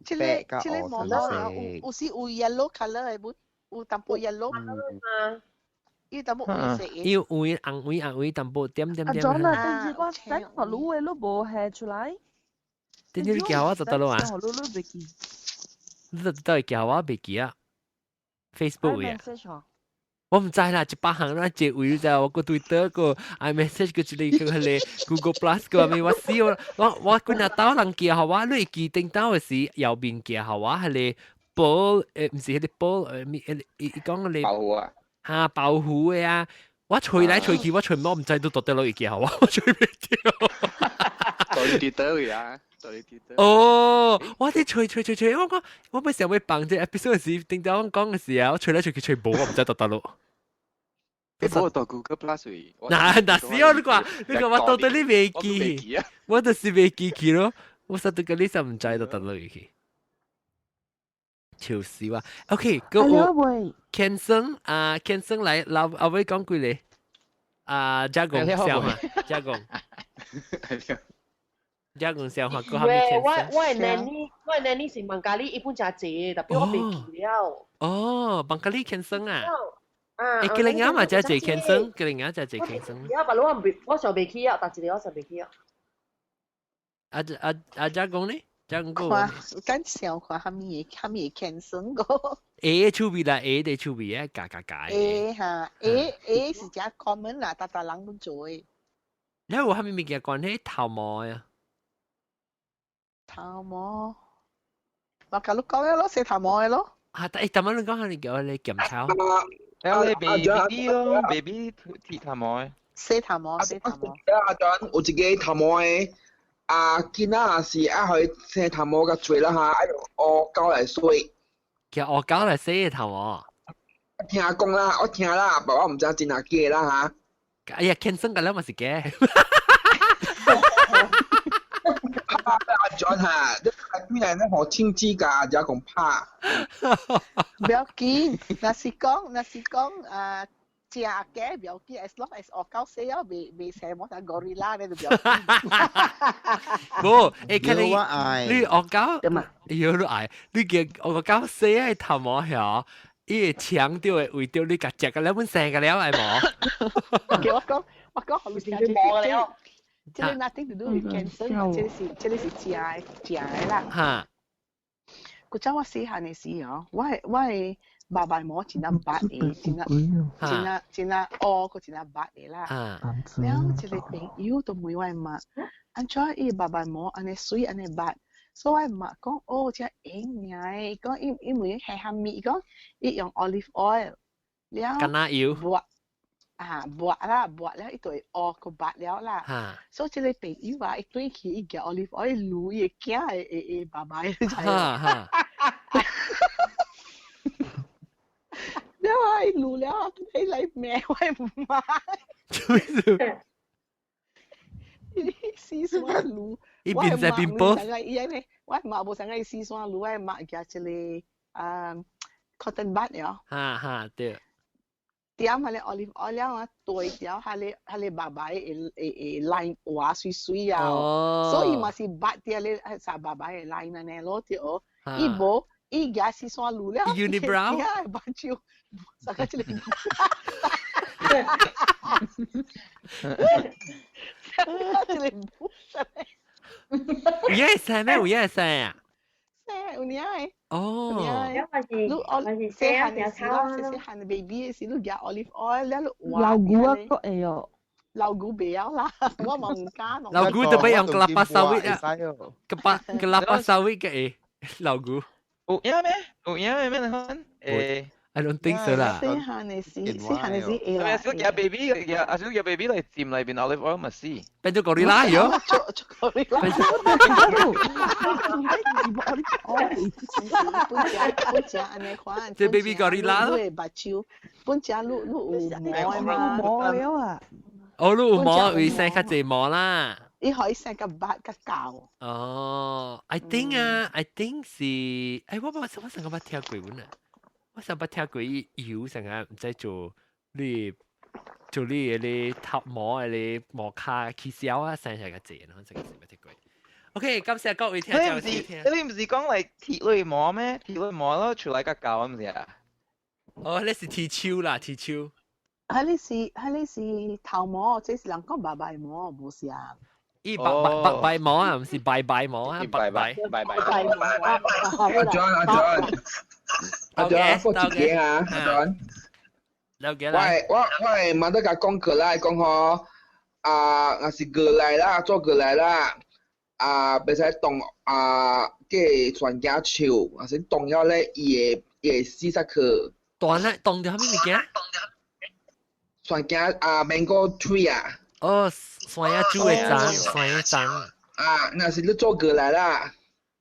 這個這個無好啊，有有時有 yellow colour 的本，有淡薄 yellow 嘛。伊淡薄黃色的。伊有黃紅黃紅黃淡薄點點點。阿莊啊，但是我 send 予你的，你無下出來。點解你叫我就得咯啊？你你袂記。你就到底叫我袂記啊？Facebook 啊。我毋知啦，一百項咱一位就我個 Twitter 個 iMessage 個一個個迄個 Google Plus 個咩我死我我我幾若兜人寄予我，你會記頂兜的時右邊寄予我彼個寶誒，毋是彼個寶誒，咪伊伊講彼個包袱啊，哈包袱的啊，我揣來揣去，我揣無毋知都到底落會寄予我，我揣袂著。到你 Twitter 去啊，到你 Twitter。哦，我佇揣揣揣揣，我講我欲想欲放這 episode 時，頂兜我講的時啊，我揣來揣去揣無，我毋知到佗落。你無到 Google Plus 去？嗱嗱是哦，你看你看我到底你袂記，我就是袂記去咯，我實在個你實毋知到佗落去。笑死我。OK，閣有 Kenson 啊，Kenson 來老後尾講幾個啊，加工笑話，加工，加工笑話，閣下面我我的nanny，我的nanny 是孟加里，伊本誠濟，特別我袂記了。哦，孟加里 Kenson 啊。欸，吉林亞嘛，真濟 Kenson，吉林亞真濟 Kenson。呀，別我未，我想袂起啊，但一個我想袂起啊。阿阿阿加工呢？加工看，敢想看蝦米蝦米 Kenson 個？ A 趣味啦，A 的趣味啊，加加加。 A 哈，A A 是誠 common 啦，逐逐人攏做的。你有蝦米物件關係頭毛呀？頭毛，我共你講的咯，洗頭毛的咯。啊，欸，頭毛你講下你叫你檢查。有你 baby 咯，baby 剃頭毛。洗頭毛，洗頭毛。阿陣有一個頭毛的，啊，囡仔是愛予洗頭毛較濟啦哈，愛用烏膠來洗。叫烏膠來洗頭毛。聽講啦，我聽啦，但我毋知真抑假啦哈。哎呀，天生個了嘛是假。阿陣哈，對來咧，予親子共阿姐講拍。不要緊，若是講啊，食嘅不要緊，as long as 學到細啊，袂生無啥 gorilla 咧就不要緊。無，看你你學到，哎呦你愛，你叫學到細啊頭毛曉，伊會搶到會為著你共食個了，本生個了係無？叫我講，予你聽這個這個 nothing to do with cancer，這個是食的啦。古早我細漢的時候，我的爸爸毛真正白的，真正真正真正烏，閣真正白的啦。了一個朋友就問我媽，按怎伊爸爸毛按呢媠按呢白？所以我媽講哦，這用爾，講伊伊問係蝦米，講伊用 olive oil 了。橄欖油。抹啊抹啦抹了，伊就會烏閣白了啦。所以這個朋友啊，伊轉去伊舉 olive oil 滷伊的囝的爸爸，你知無？了啊，伊滷了，伊來罵我媽。做咩事？伊四山滷。伊邊在邊播。伊安呢，我媽無啥個四山滷，我媽舉一個啊 cotton bud 了。哈哈，對。點彼個 olive oil 了啊，對掉彼個爸爸的的 line 畫媠媠啊，所以嘛是捌掉咧，啥爸爸的 line 按呢咯對。伊無，伊舉四山滷了， Unibrow。目睭，啥個這個？這個不是。有影會生咩？有影會生啊？生有影的。哦。你細漢的時咯，細細漢的 baby 的時，你舉 olive oil 了，你老牛啊，閣會哦。老牛袂曉啦，我嘛毋敢。老牛就欲用 kelapa sawit 啊。kelapa sawit 嘅會老牛。有影咩？有影咩？你看？誒。 I don't think so 啦。細漢的時，細漢的時會啦。阿小夾 baby，阿小夾 baby 來浸內邊 olive oil 嘛死。變做 gorilla 喲。做做 gorilla。本食按呢款。這 baby gorilla 咯。你目睭，本食你你有毛的嘛？毛了啊！哦，你有毛，會生較濟毛啦。伊可以生較白較厚。哦，I think 啊，I think 是，我上個捌聽過阮啊。我上捌聽過伊油成個毋知做你做你的頭毛的毛卡起痟啊，生出來較濟，然後這個是捌聽過。OK，感謝各位聽眾收聽。你毋是講嚟鐵類毛咩？鐵類毛咯，出來較厚毋是啊？哦，你是鐵樹啦，鐵樹。彼個是頭毛，這是人講白白毛，無是啊。伊白白白白毛啊，毋是白白毛啊，白白白白。白毛。阿 John 阿 John。阿 John，我一個啊，阿 John。了解啦。我會媽得共講過來，講吼，啊，若是過來啦，做過來啦，啊，袂使動啊，這個船仔樹，若是動了咧，伊會死煞去。斷咧，動著啥物物件？船仔啊，mango tree 啊。哦，山仔樹的欉，山仔欉。啊，若是你做過來啦，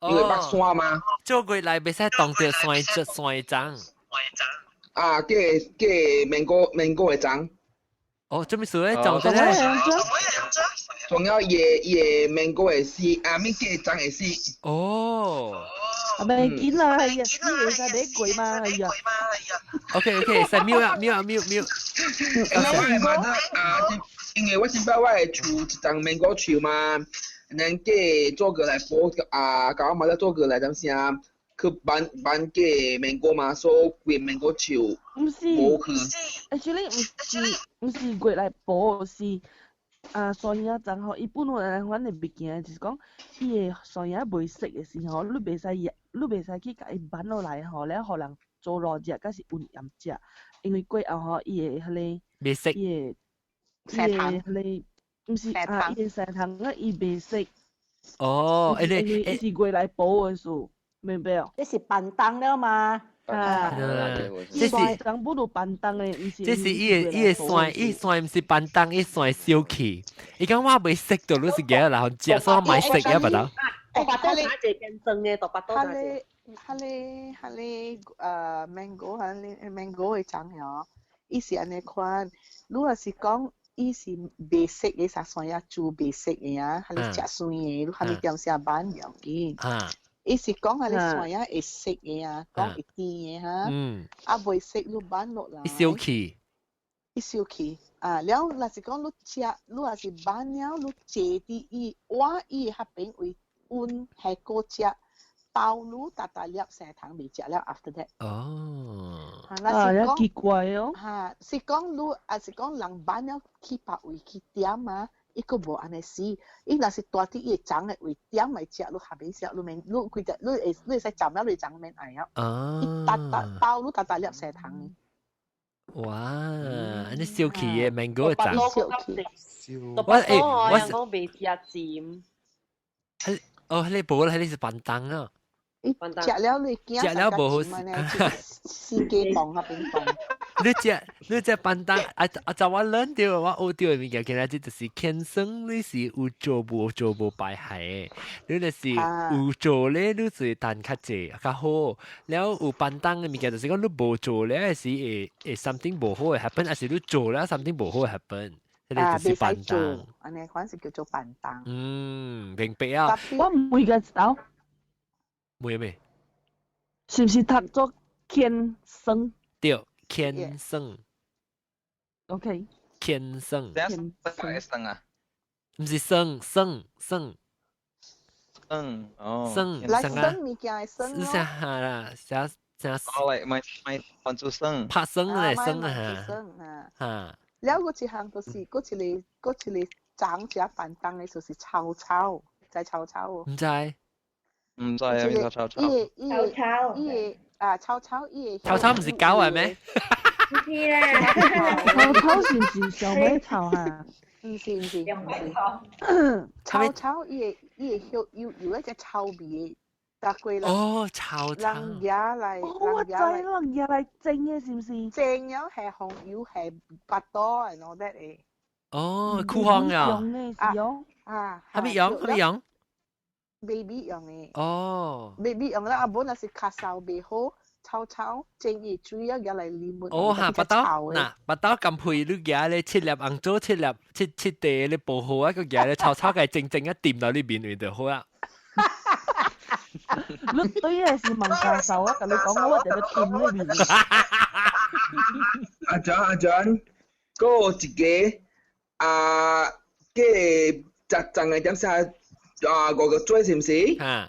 因為北山嘛。做過來袂使動著山山欉。啊，這個 mango 的欉。哦，做咩事咧？撞著咧？仲有伊的 mango 會死，啊，物這個欉會死。哦。啊，袂緊啦，係啊，你會使買過嘛，係啊。 OK OK，使 mute 啊 mute 啊 mute mute。我會覺得啊，因為我先擺我的樹一叢 mango 樹嘛，咱過做過來補啊，共我媽做過來，當時啊，去挽挽個 mango 嘛，所以規 mango 樹毋是，無去。 Actually 毋是過來補，是啊，山仔欉吼，伊本來款的物件，就是講伊的山仔袂熟的時候，你袂使去共伊挽落來吼，了予人做卤食，抑是溫鹽食，因為過後吼，伊的彼個袂熟，伊的彼個毋是啊，伊的生蟲啊，伊袂熟。哦，因為伊是過來補的事，明白無？這是板凳了嘛？啊，這是人不如板凳的，毋是。這是伊的蒜，伊蒜毋是板凳，伊蒜燒氣。伊講我袂熟到，你是幾然後食，所以我買食啊，不得。大巴刀打一變裝的，大巴刀打一。彼個 mango 彼個 mango 的欉哦，伊是按呢款。你若是講伊是袂熟的，啥山仔煮袂熟的啊，彼個食酸的，你啥物點啥挽袂要緊。伊是講係你蒜仔會食嘅啊，講會甜嘅哈。啊，袂食你挽落來。伊燒去。伊燒去啊！了，若是講你食，你若是挽了，你坐佇伊碗伊彼邊位溫係個食，包你逐逐粒砂糖未食了，after that。哦。啊，若是講奇怪哦。哈，是講你，啊是講人挽了去別位去點啊，伊閣無按呢死。伊若是蹛佇伊會長的位點來食，你下面食，你免，你規隻，你會使浸了，你長免愛啊。伊逐逐包你逐逐粒砂糖的。哇！你燒氣嘅 mango 長。燒氣。我欸，我講未食甜。哦，你無啦，你是便當啊。食了你驚食了無好食。四界凍啊邊凍。你食便當啊啊！就我 learn 到我學到的物件，今仔日就是天生你是有做無做無敗害的，你若是有做咧，你就會賺較濟較好。了有便當的物件，就是講你無做咧，是會 something 無好會 happen，還是你做了 something 無好會 happen。啊，這個就是便當。按呢款是叫做便當。嗯，明白啊。我唔會個知道。會咩？是毋是讀做天生？對，天生。 OK。天生。天生啊？毋是生生生。生哦。生來生物件的生咯。是啥啦？啥啥？哦，嚟買買換做生。拍生咧，生啊！生啊。嚇。了，閣一項就是，閣一個長食便當的，就是臭臭，知臭臭無？毋知。毋知啊，邊個臭臭？伊個伊個伊個啊，臭臭伊個。臭臭毋是狗係咩？唔是啦。臭臭是毋是小尾草啊？毋是毋是毋是。臭臭伊個有一隻臭味的，搭過來。哦，臭臭。人惹來，我知人惹來蒸的，是毋是？蒸了係紅油係巴多，and all that 的。哦，酷香啊！啊啊！係咪用？係咪用？baby 用的。哦。 baby 用啦，啊本若是咳嗽袂好，臭臭蒸伊水啊，舉來啉。哦哈，巴豆嗱，巴豆咁配你舉咧七粒紅棗七粒七七地你薄荷啊，個舉咧臭臭嘅正正一掂到你面面就好啦。你對嘅是問教授啊，共你講我就要掂你面。阿張阿張，嗰一個啊，個雜種嘅點啥啊？五個水是毋是？啊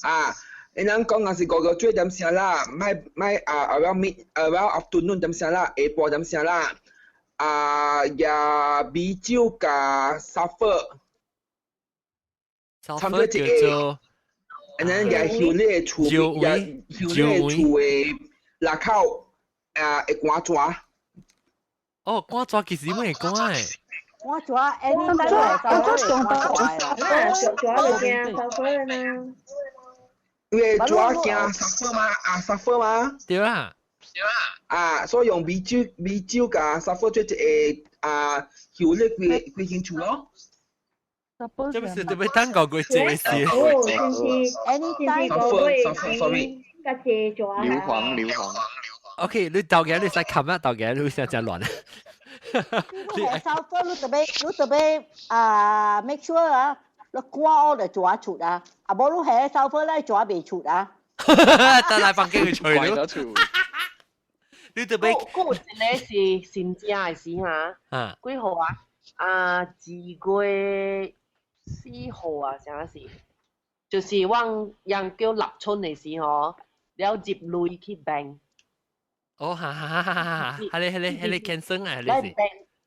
啊！你人講若是五個水點啥啦？莫莫啊，around mid around afternoon 點啥啦？下晡點啥啦？啊，也米酒加 sulfur，差唔多一個。然後也香你厝，也香你厝的內口啊，會寒蛇。哦，寒蛇其實會寒的。寒蛇，哎，你帶來我做上班，蛇就驚燒火呢。因為蛇驚燒火嘛，啊燒火嘛。對啊。對啊。啊，所以用米酒、米酒佮燒火做一個啊，香你規規間厝咯。這不是特別等個幾節事。哦，真是，anytime 燒火，sorry。個謝咗硫磺，硫磺。 OK，你到嘅你使冚啊，到嘅你先真亂。你係燒火，你特別啊，make sure 啊，你刮我就蛇出啊，啊無你係燒火咧蛇未出啊。得來房間去吹咯。你特別。嗰有一個是新正的時哈，幾號啊？啊，2月4號啊，啥是？就是阮人叫立春的時吼，了入鐳去 bank。哦，哈哈哈哈哈！係你健身啊，你是？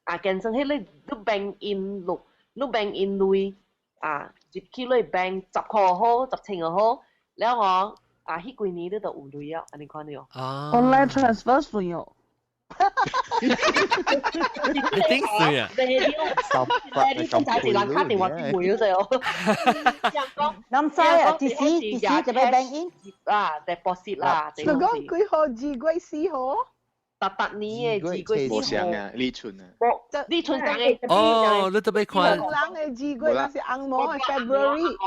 啊，健身，彼個你 bank in 六，你 bank in 鐳啊，入去你 bank 10箍好，10千又好，了吼啊，彼幾年你就有鐳啊，按呢款了。哦。 Online transfer 算哦。你頂算啊？你剛才是人打電話去問咗就。諗知啊，幾時幾時就欲 bank in 啊，deposit 啦。就講幾號2月4號？逐逐年的2月4號。無相啊，立春啊。立春上的。哦，你特別看。人的2月那是紅毛的 February。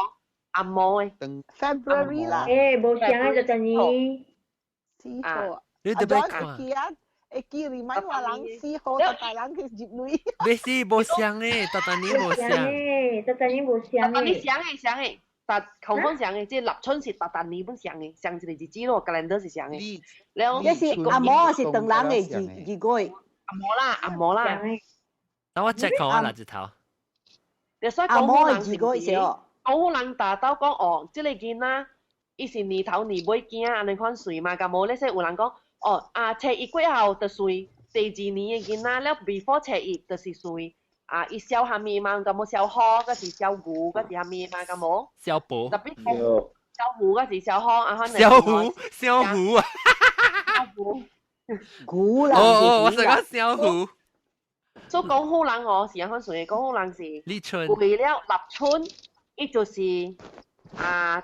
紅毛的。 February 啦。欸，無相的就年。 4號。你特別看。會記 remind 我人4號，逐大人去入鐳。你是無相的，逐逐年無相。逐逐年無相的。你相的相的。但抗風上嘅，即係立春是逐逐年本上嘅，上一個日子咯，calendar 是上嘅。了，這是紅毛是唐人嘅二二月。紅毛啦，紅毛啦。等我 check 看我哪一頭。你所以紅毛係二月是哦。講好人大兜講哦，這個囡仔伊是年頭年尾囝，按呢款算嘛，敢無咧？說有人講哦，啊，初一過後就算第二年的囡仔了，before 初一就是算啊，伊燒蝦米嘛，敢無燒虎，抑是燒牛，抑是蝦米嘛，敢無？燒寶。特別燒虎，抑是燒虎，啊，可能燒虎，燒虎啊！燒虎。牛啦！哦哦，我想講燒虎。所以講好人哦，是按款算的，講好人是立春。為了立春，伊就是啊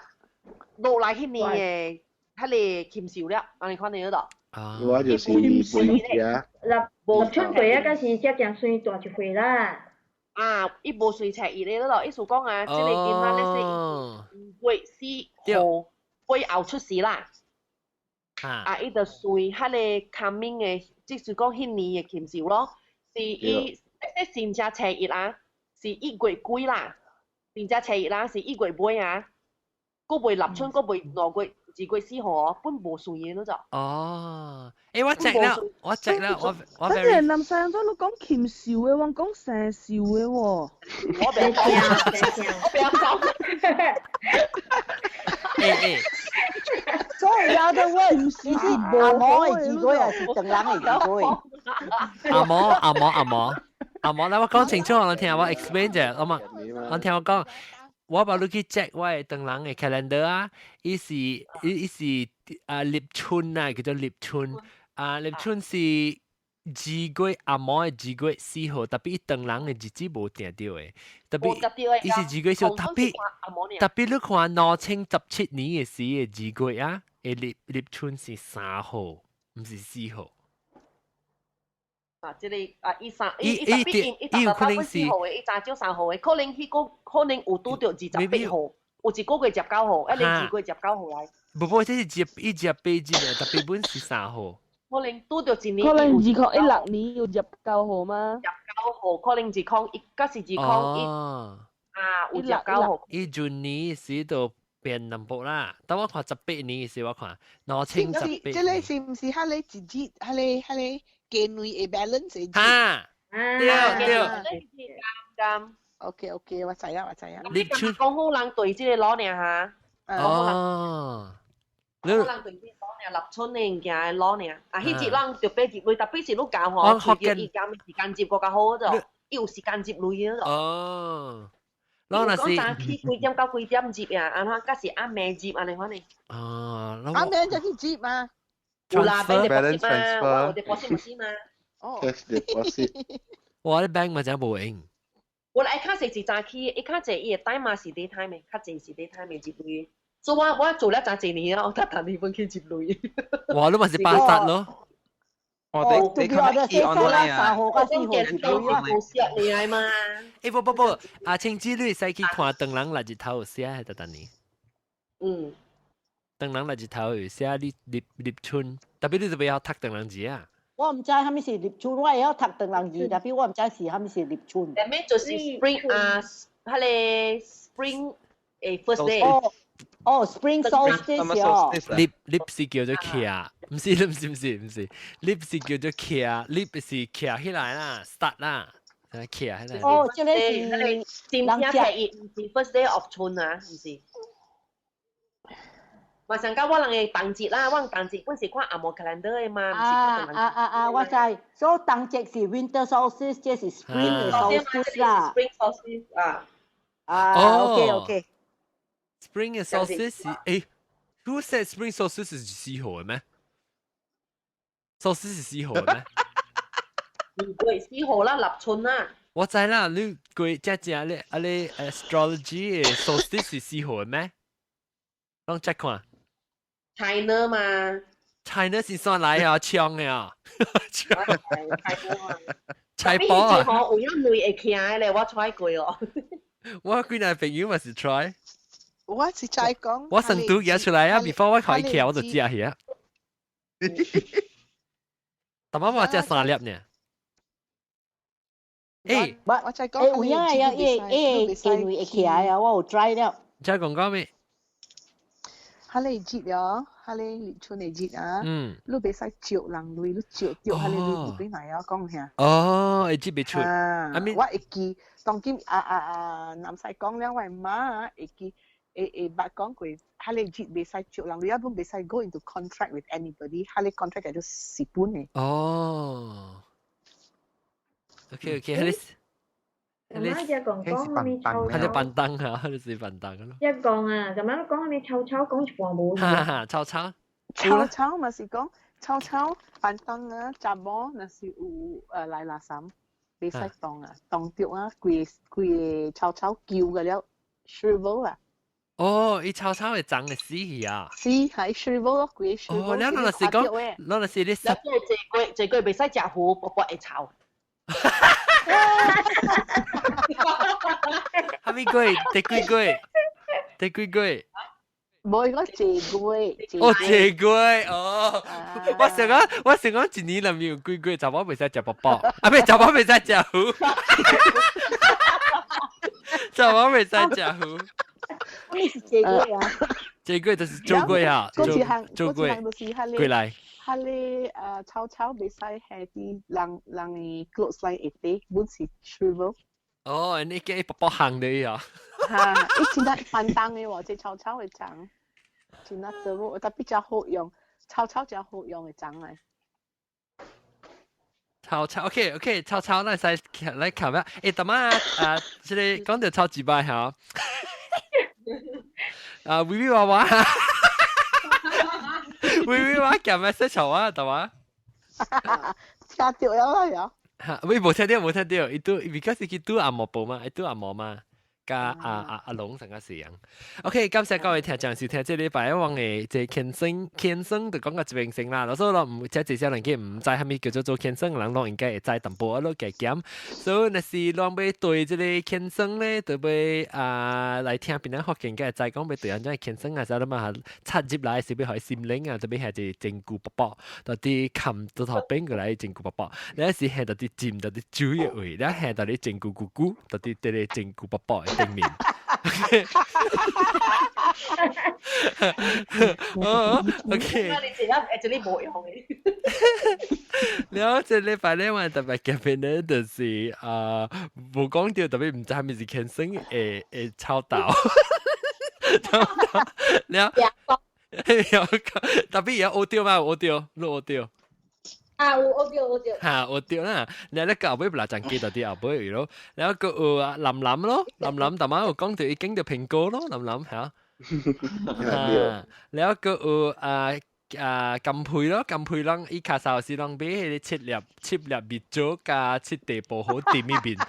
落來彼年的彼个禽獸了，按呢款的嗰度。啊！我就是年尾啊。立立春過啊，嗰時才正算大一歲啦。啊，伊無隨冊伊咧嗰度，意思講啊，這個囡仔咧是5月4號過後出世啦。啊，伊就算彼个 coming 的，就是講彼年的禽獸咯，是伊，這真正初一啊，是1月幾啦，真正初一啦，是1月尾啊，閣未立春，閣未2月2月4號哦，本無算的嗰就。哦，欸，我 check 了，我 check 了，我。等陣林生咗，你講禽獸的，我講生肖的喎。我不要講，我不要講。欸欸。所以有得問，是紅毛的二月還是唐人的二月？紅毛紅毛紅毛紅毛，來我講清楚，我聽我 explain 者，我嘛，我聽我講，我把你去 check 我的唐人的 calendar 啊，伊是伊伊是啊立春啊，叫做立春啊，立春是二月紅毛的2月4號，特別唐人的日子無定著的，特別伊是2月4號，特別特別你看2017年的時的二月啊，立立春是3號，毋是4號。啊，這個啊，伊三伊伊特別伊伊有可能是4號的，伊早少3號的，可能彼個可能有拄著28號，有一個月19號，一年2月19號來。無無，這是接伊接8日的，特別本是3號。可能拄著一年。可能2016年有19號嗎？19號，可能201，抑是201。啊，有19號。伊閏年時就變淡薄啦，等我看18年時我看2018。這個是毋是彼个一日，彼个彼个？加類的 balance 哈，對對。啱。 OK OK，我知啦，我知啦。立春講好人對這個攞爾哈。哦。講好人對這個攞爾立春的物件的攞爾，啊，彼節人特別入類，特別是你教吼，隨伊教時間接閣較好就，伊有時間接類的就。哦。攞若是。講早起幾點到幾點接啊？按怎？抑是暗暝接按呢款呢？哦。暗暝才去接嘛。有啦，bank deposit 嘛，我 deposit 唔是嘛。哦。 Cash deposit。我啲 bank 嘛真無用。我來較濟是早起，伊較濟伊的 time 嘛是 daytime 的，較濟是 daytime 的入類。所以我我做了真濟年啊，我才逐年本去入類。哇，你嘛是巴剎咯？哦，你你看伊 online 啊？ 3號到4號入類啊。無識你來嘛？欸，不不不，阿青子你會使去看唐人臘日頭有寫喺度等你。嗯。唐人臘日頭有寫立立立春，特別你就袂曉讀唐人字啊。我毋知啥物是立春，我會曉讀唐人字，但是我毋知是啥物是立春。下面就是 spring 啊，彼个 spring 誒 first day。哦哦，spring solstice 哦。立立是叫做徛，毋是毋是毋是毋是，立是叫做徛，立是徛起來啦，start 啦，徛起來。哦，這个是真正初一，毋是 first day of 春啊，毋是。嘛上甲我人的冬節啦，我人冬節本是看紅毛 calendar 的嘛，啊啊啊啊！我知，所以冬節是 winter solstice，這是 spring solstice 啦。 spring solstice 啊。啊，OK OK。 Spring 嘅 solstice 是誒，Who said spring solstice 是4號嘅咩？solstice 是4號嘅咩？ 2月4號啦，立春啦。我知啦，你過只只咧，啊你 astrology 嘅 solstice 是4號嘅咩？攏 check 看。 China 嘛。 China 是算來啊，槍的啊。菜波啊！有影類會徛的咧，我 try 過哦。我幾若朋友嘛是 try。我是在講。我成都寄出來啊，before 我看伊徛我就食去啊。但我食三粒呢。欸，我在講。欸，有影會啊，伊伊見位會起來啊，我有 try 了。再講講咩？哈你節啊，哈你立春嘅節啊，你袂使借人鐳，你借著哈你鐳唔俾來啊，講下。哦，會節袂出。啊，我會記，當今啊啊啊，南西講了，我媽會記，會會捌講過，哈你節袂使借人鐳，啊本袂使 go into contract with anybody，哈你 contract 叫做蝕本嘅。哦。OK OK，哈你。阿媽只講講咩臭臭，佢哋笨燈嚇，佢哋是笨燈咯。一講啊，咁樣講咩臭臭講一半無。哈哈，臭臭。臭臭嘛是講臭臭笨燈啊，雜毛若是有來垃圾，袂使當啊，當著啊，規規個臭臭舊個了，shrivel 啊。哦，伊臭臭會長嘅死去啊！是係 shrivel 咯，規個 shrivel。哦，你若是講，若是你。這個這個袂使食糊，卜卜會臭。哈咪鬼？第幾鬼？第幾鬼？無伊講這月。哦，這月哦，我想講，我想講一年內面有幾月，查某袂使食卜卜，啊，唔係查某袂使食糊，查某袂使食糊。咩是這月啊？這月就是做月啊，做做月，過來。哈你臭臭袂使係啲人人嘅 clothes line 下底，本是 shrivel。哦，你叫伊卜卜行的啊？哈，伊真係翻當的喎，這臭臭的長，真係做，特別較好用，臭臭較好用的長嚟。臭臭，OK OK，臭臭，咱使來看下。欸，大媽啊，這個講到臭幾擺嚇？啊，微微娃娃。微微娃夾咩識臭啊，大媽？聽到了啦，嚇！喂，無聽到，無聽到，伊拄，because 伊拄阿毛報嘛，伊拄阿毛嘛。佮阿阿阿龍成個是樣。OK，感謝各位聽眾收聽這禮拜我嘅這牽生牽生就講到這邊先啦。所以咯，唔這這些人去毋知蝦米叫做做牽生，人攏應該會知淡薄仔咯加減。所以若是攏欲對這個牽生咧，就欲啊來聽邊個福建應該會知講欲對按怎牽生啊，啥物嘛插入來是欲予心靈啊，特別係一真久卜卜，到底冚到頭變過來真久卜卜，你是下到底浸到底水的位，你下到底真久咕咕，到底這個真久卜卜。頂面。哦，OK。你這一這裡無用的。了，這禮拜咧，我特別見面咧，就是啊，無講到特別毋知蝦米是天生會會臭豆。了，有特別有烏掉嘛？烏掉，你烏掉。啊，有烏掉烏掉。嚇，烏掉啦！你咧後尾不來真記得啲後尾咯，然後個有啊林林咯，林林大媽有講到已經到蘋果咯，林林嚇。啊，然後個有啊啊金佩咯，金佩攏伊較早時攏買彼個七粒七粒蜜棗加七地薄荷甜麵麵，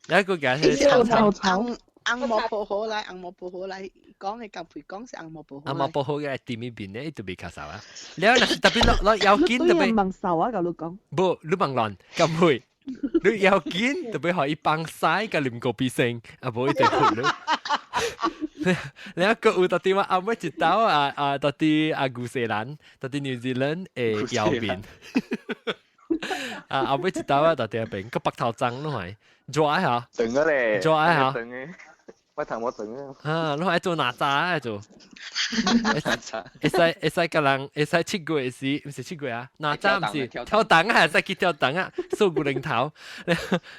然後個叫臭臭臭。紅毛薄荷來，紅毛薄荷來，講嘅金佩講是紅毛薄荷。紅毛薄荷嘅甜麵麵咧，伊就袂較少啊。然後若是特別落落要緊特別。問瘦啊，佮你講。無，你問亂金佩，你要緊特別予伊放屎佮啉咖啡先，啊無伊就困咯。然後閣有到底我後尾一道啊啊，到底啊牛西蘭，到底紐西蘭的腰面。啊後尾一道啊，到底邊個白頭鬃攏係熱嚇。長啊咧。熱嚇。長嘅。我頭毛長啊！啊，攏愛做哪吒愛做？會使會使共人會使七月時，毋是七月啊，哪吒毋是跳燈啊，會使去跳燈啊，掃牛奶頭。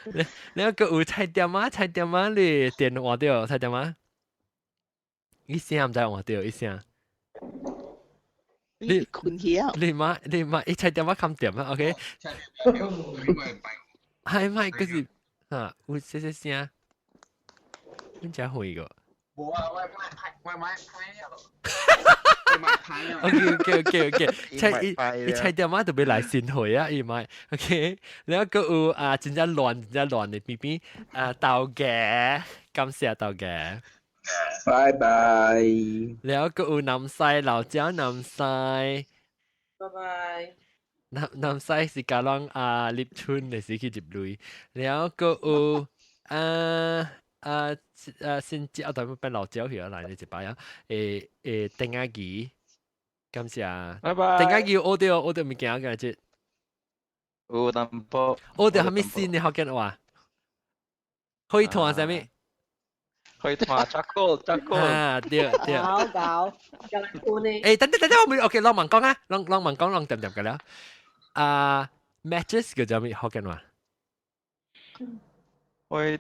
你你閣有菜店啊？菜店啊？你電話著菜店啊？伊聲毋知換著伊聲。你困去啊？你媽你媽，伊菜店啊冚店啊？OK。係咪？可是啊，有聲聲聲。你真會個？無啊，我買派，我買派啊！我買派啊！OK OK OK OK，菜伊伊菜店仔特別來新會啊，伊買 OK，然後閣有啊，真正亂真正亂的邊邊啊，豆芽，感謝豆芽。拜拜。然後閣有南西老椒南西。拜拜。南南西是甲咱啊立春的時去入鐳，然後閣有啊。啊啊！先椒，特別變老椒去啊！來你一擺啊！誒誒，丁仔魚，感謝。拜拜。丁仔魚學著學著物件個這。有淡薄。學著啥物新的福建話？火炭啥物？可以團 charcoal charcoal。啊，對對。搞搞。有人講呢？誒，等等等等，我未 OK，攏問講啊，攏攏問講，攏點點嘅了。啊，matches 叫做咩福建話？會。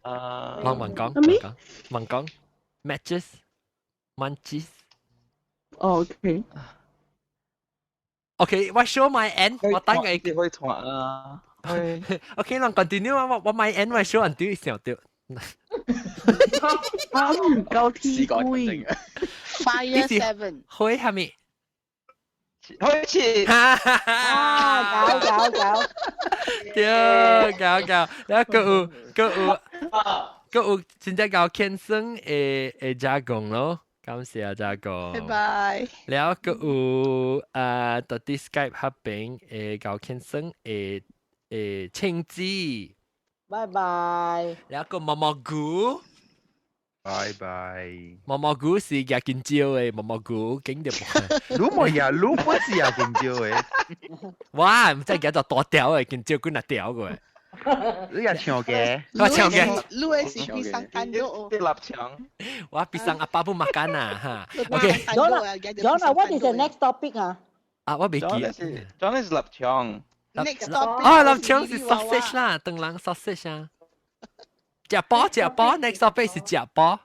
啊，攏問講，問講，問講，matches，munchies。 OK。 OK，我 show my end，我等佢。可以團啊。 OK，咱 continue 啊，我 my end 我 show until 想到。我唔夠天灰。 Fire Seven。火係咪？開始。啊！搞搞搞。對，搞搞，然後閣有閣有閣有真正搞天生會會加工咯。感謝加工。拜拜。了閣有啊，到啲 Skype 合邊會搞天生會會青子。拜拜。了個毛毛菇。拜拜。毛毛菇是夾金蕉的，毛毛菇景著。你冇呀，你不是夾金蕉的。哇，唔知夾做大條的金蕉，幾若條個。你也唱嘅？我唱嘅。你的是比上單肉。啲臘腸。我比上阿爸不 makan 啊哈。OK。 Jonah，what is the next topic 啊？啊，我未記。 Jonah 是臘腸。 Next topic。哦，臘腸是 sausage 啦，當人 sausage 啊。食飽食飽，next topic 是食飽。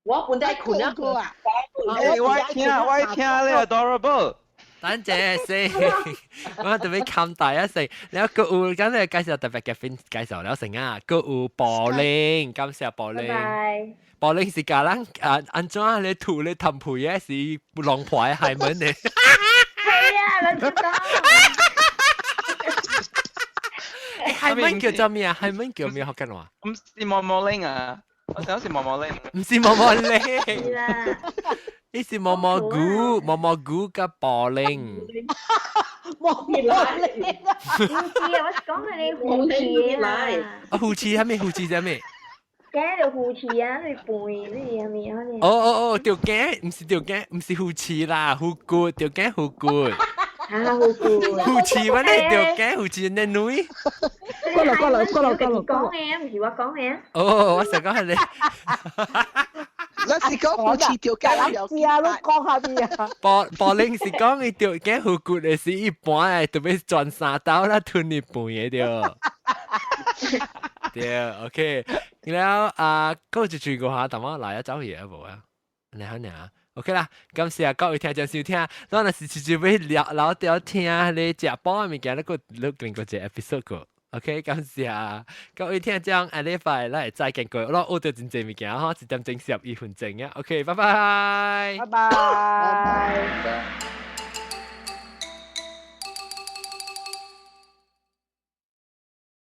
我本來困啊。欸，我聽我聽咧，adorable。等陣先，我特別冚大一成，然後閣有咁你介紹特別嘅片介紹了成啊，閣有保齡，感謝保齡。保齡是教人啊，按怎咧塗咧談皮嘅是龍牌海門的。係啊，你知道。海門叫做咩啊？海門叫咩福建話？唔是毛毛鈴啊，我想是毛毛鈴。唔是毛毛鈴。呢是毛毛菇，毛毛菇加保齡。毛毛鈴。唔是啊，我是講係你虎刺啦。啊，虎刺係咩？虎刺係咩？頸就虎刺啊，你背你係咪啊？哦哦哦，條頸唔是條頸，唔是虎刺啦，虎骨條頸虎骨。啊，虎骨。虎刺我呢條頸虎刺你女。過來過來過來過來。講嘅，唔是我講嘅。哦，我想講係你。我是講虎刺條頸有知啊，你講下啲啊。保保齡是講伊條頸虎骨的是一般的，特別轉三刀啦，吞一半的對。對，OK。然後啊，嗰一句話，淡仔來啊，走去啊無啊？你好爾，OK 啦。感謝各位聽眾收聽，咱若是直接欲聊老掉聽咧食飽的物件，你閣錄另外一個 episode 個。OK，感謝各位聽眾，下禮拜咱會再見過。我學著真濟物件吼，1點鐘11分鐘啊。OK，拜拜。拜拜。拜拜。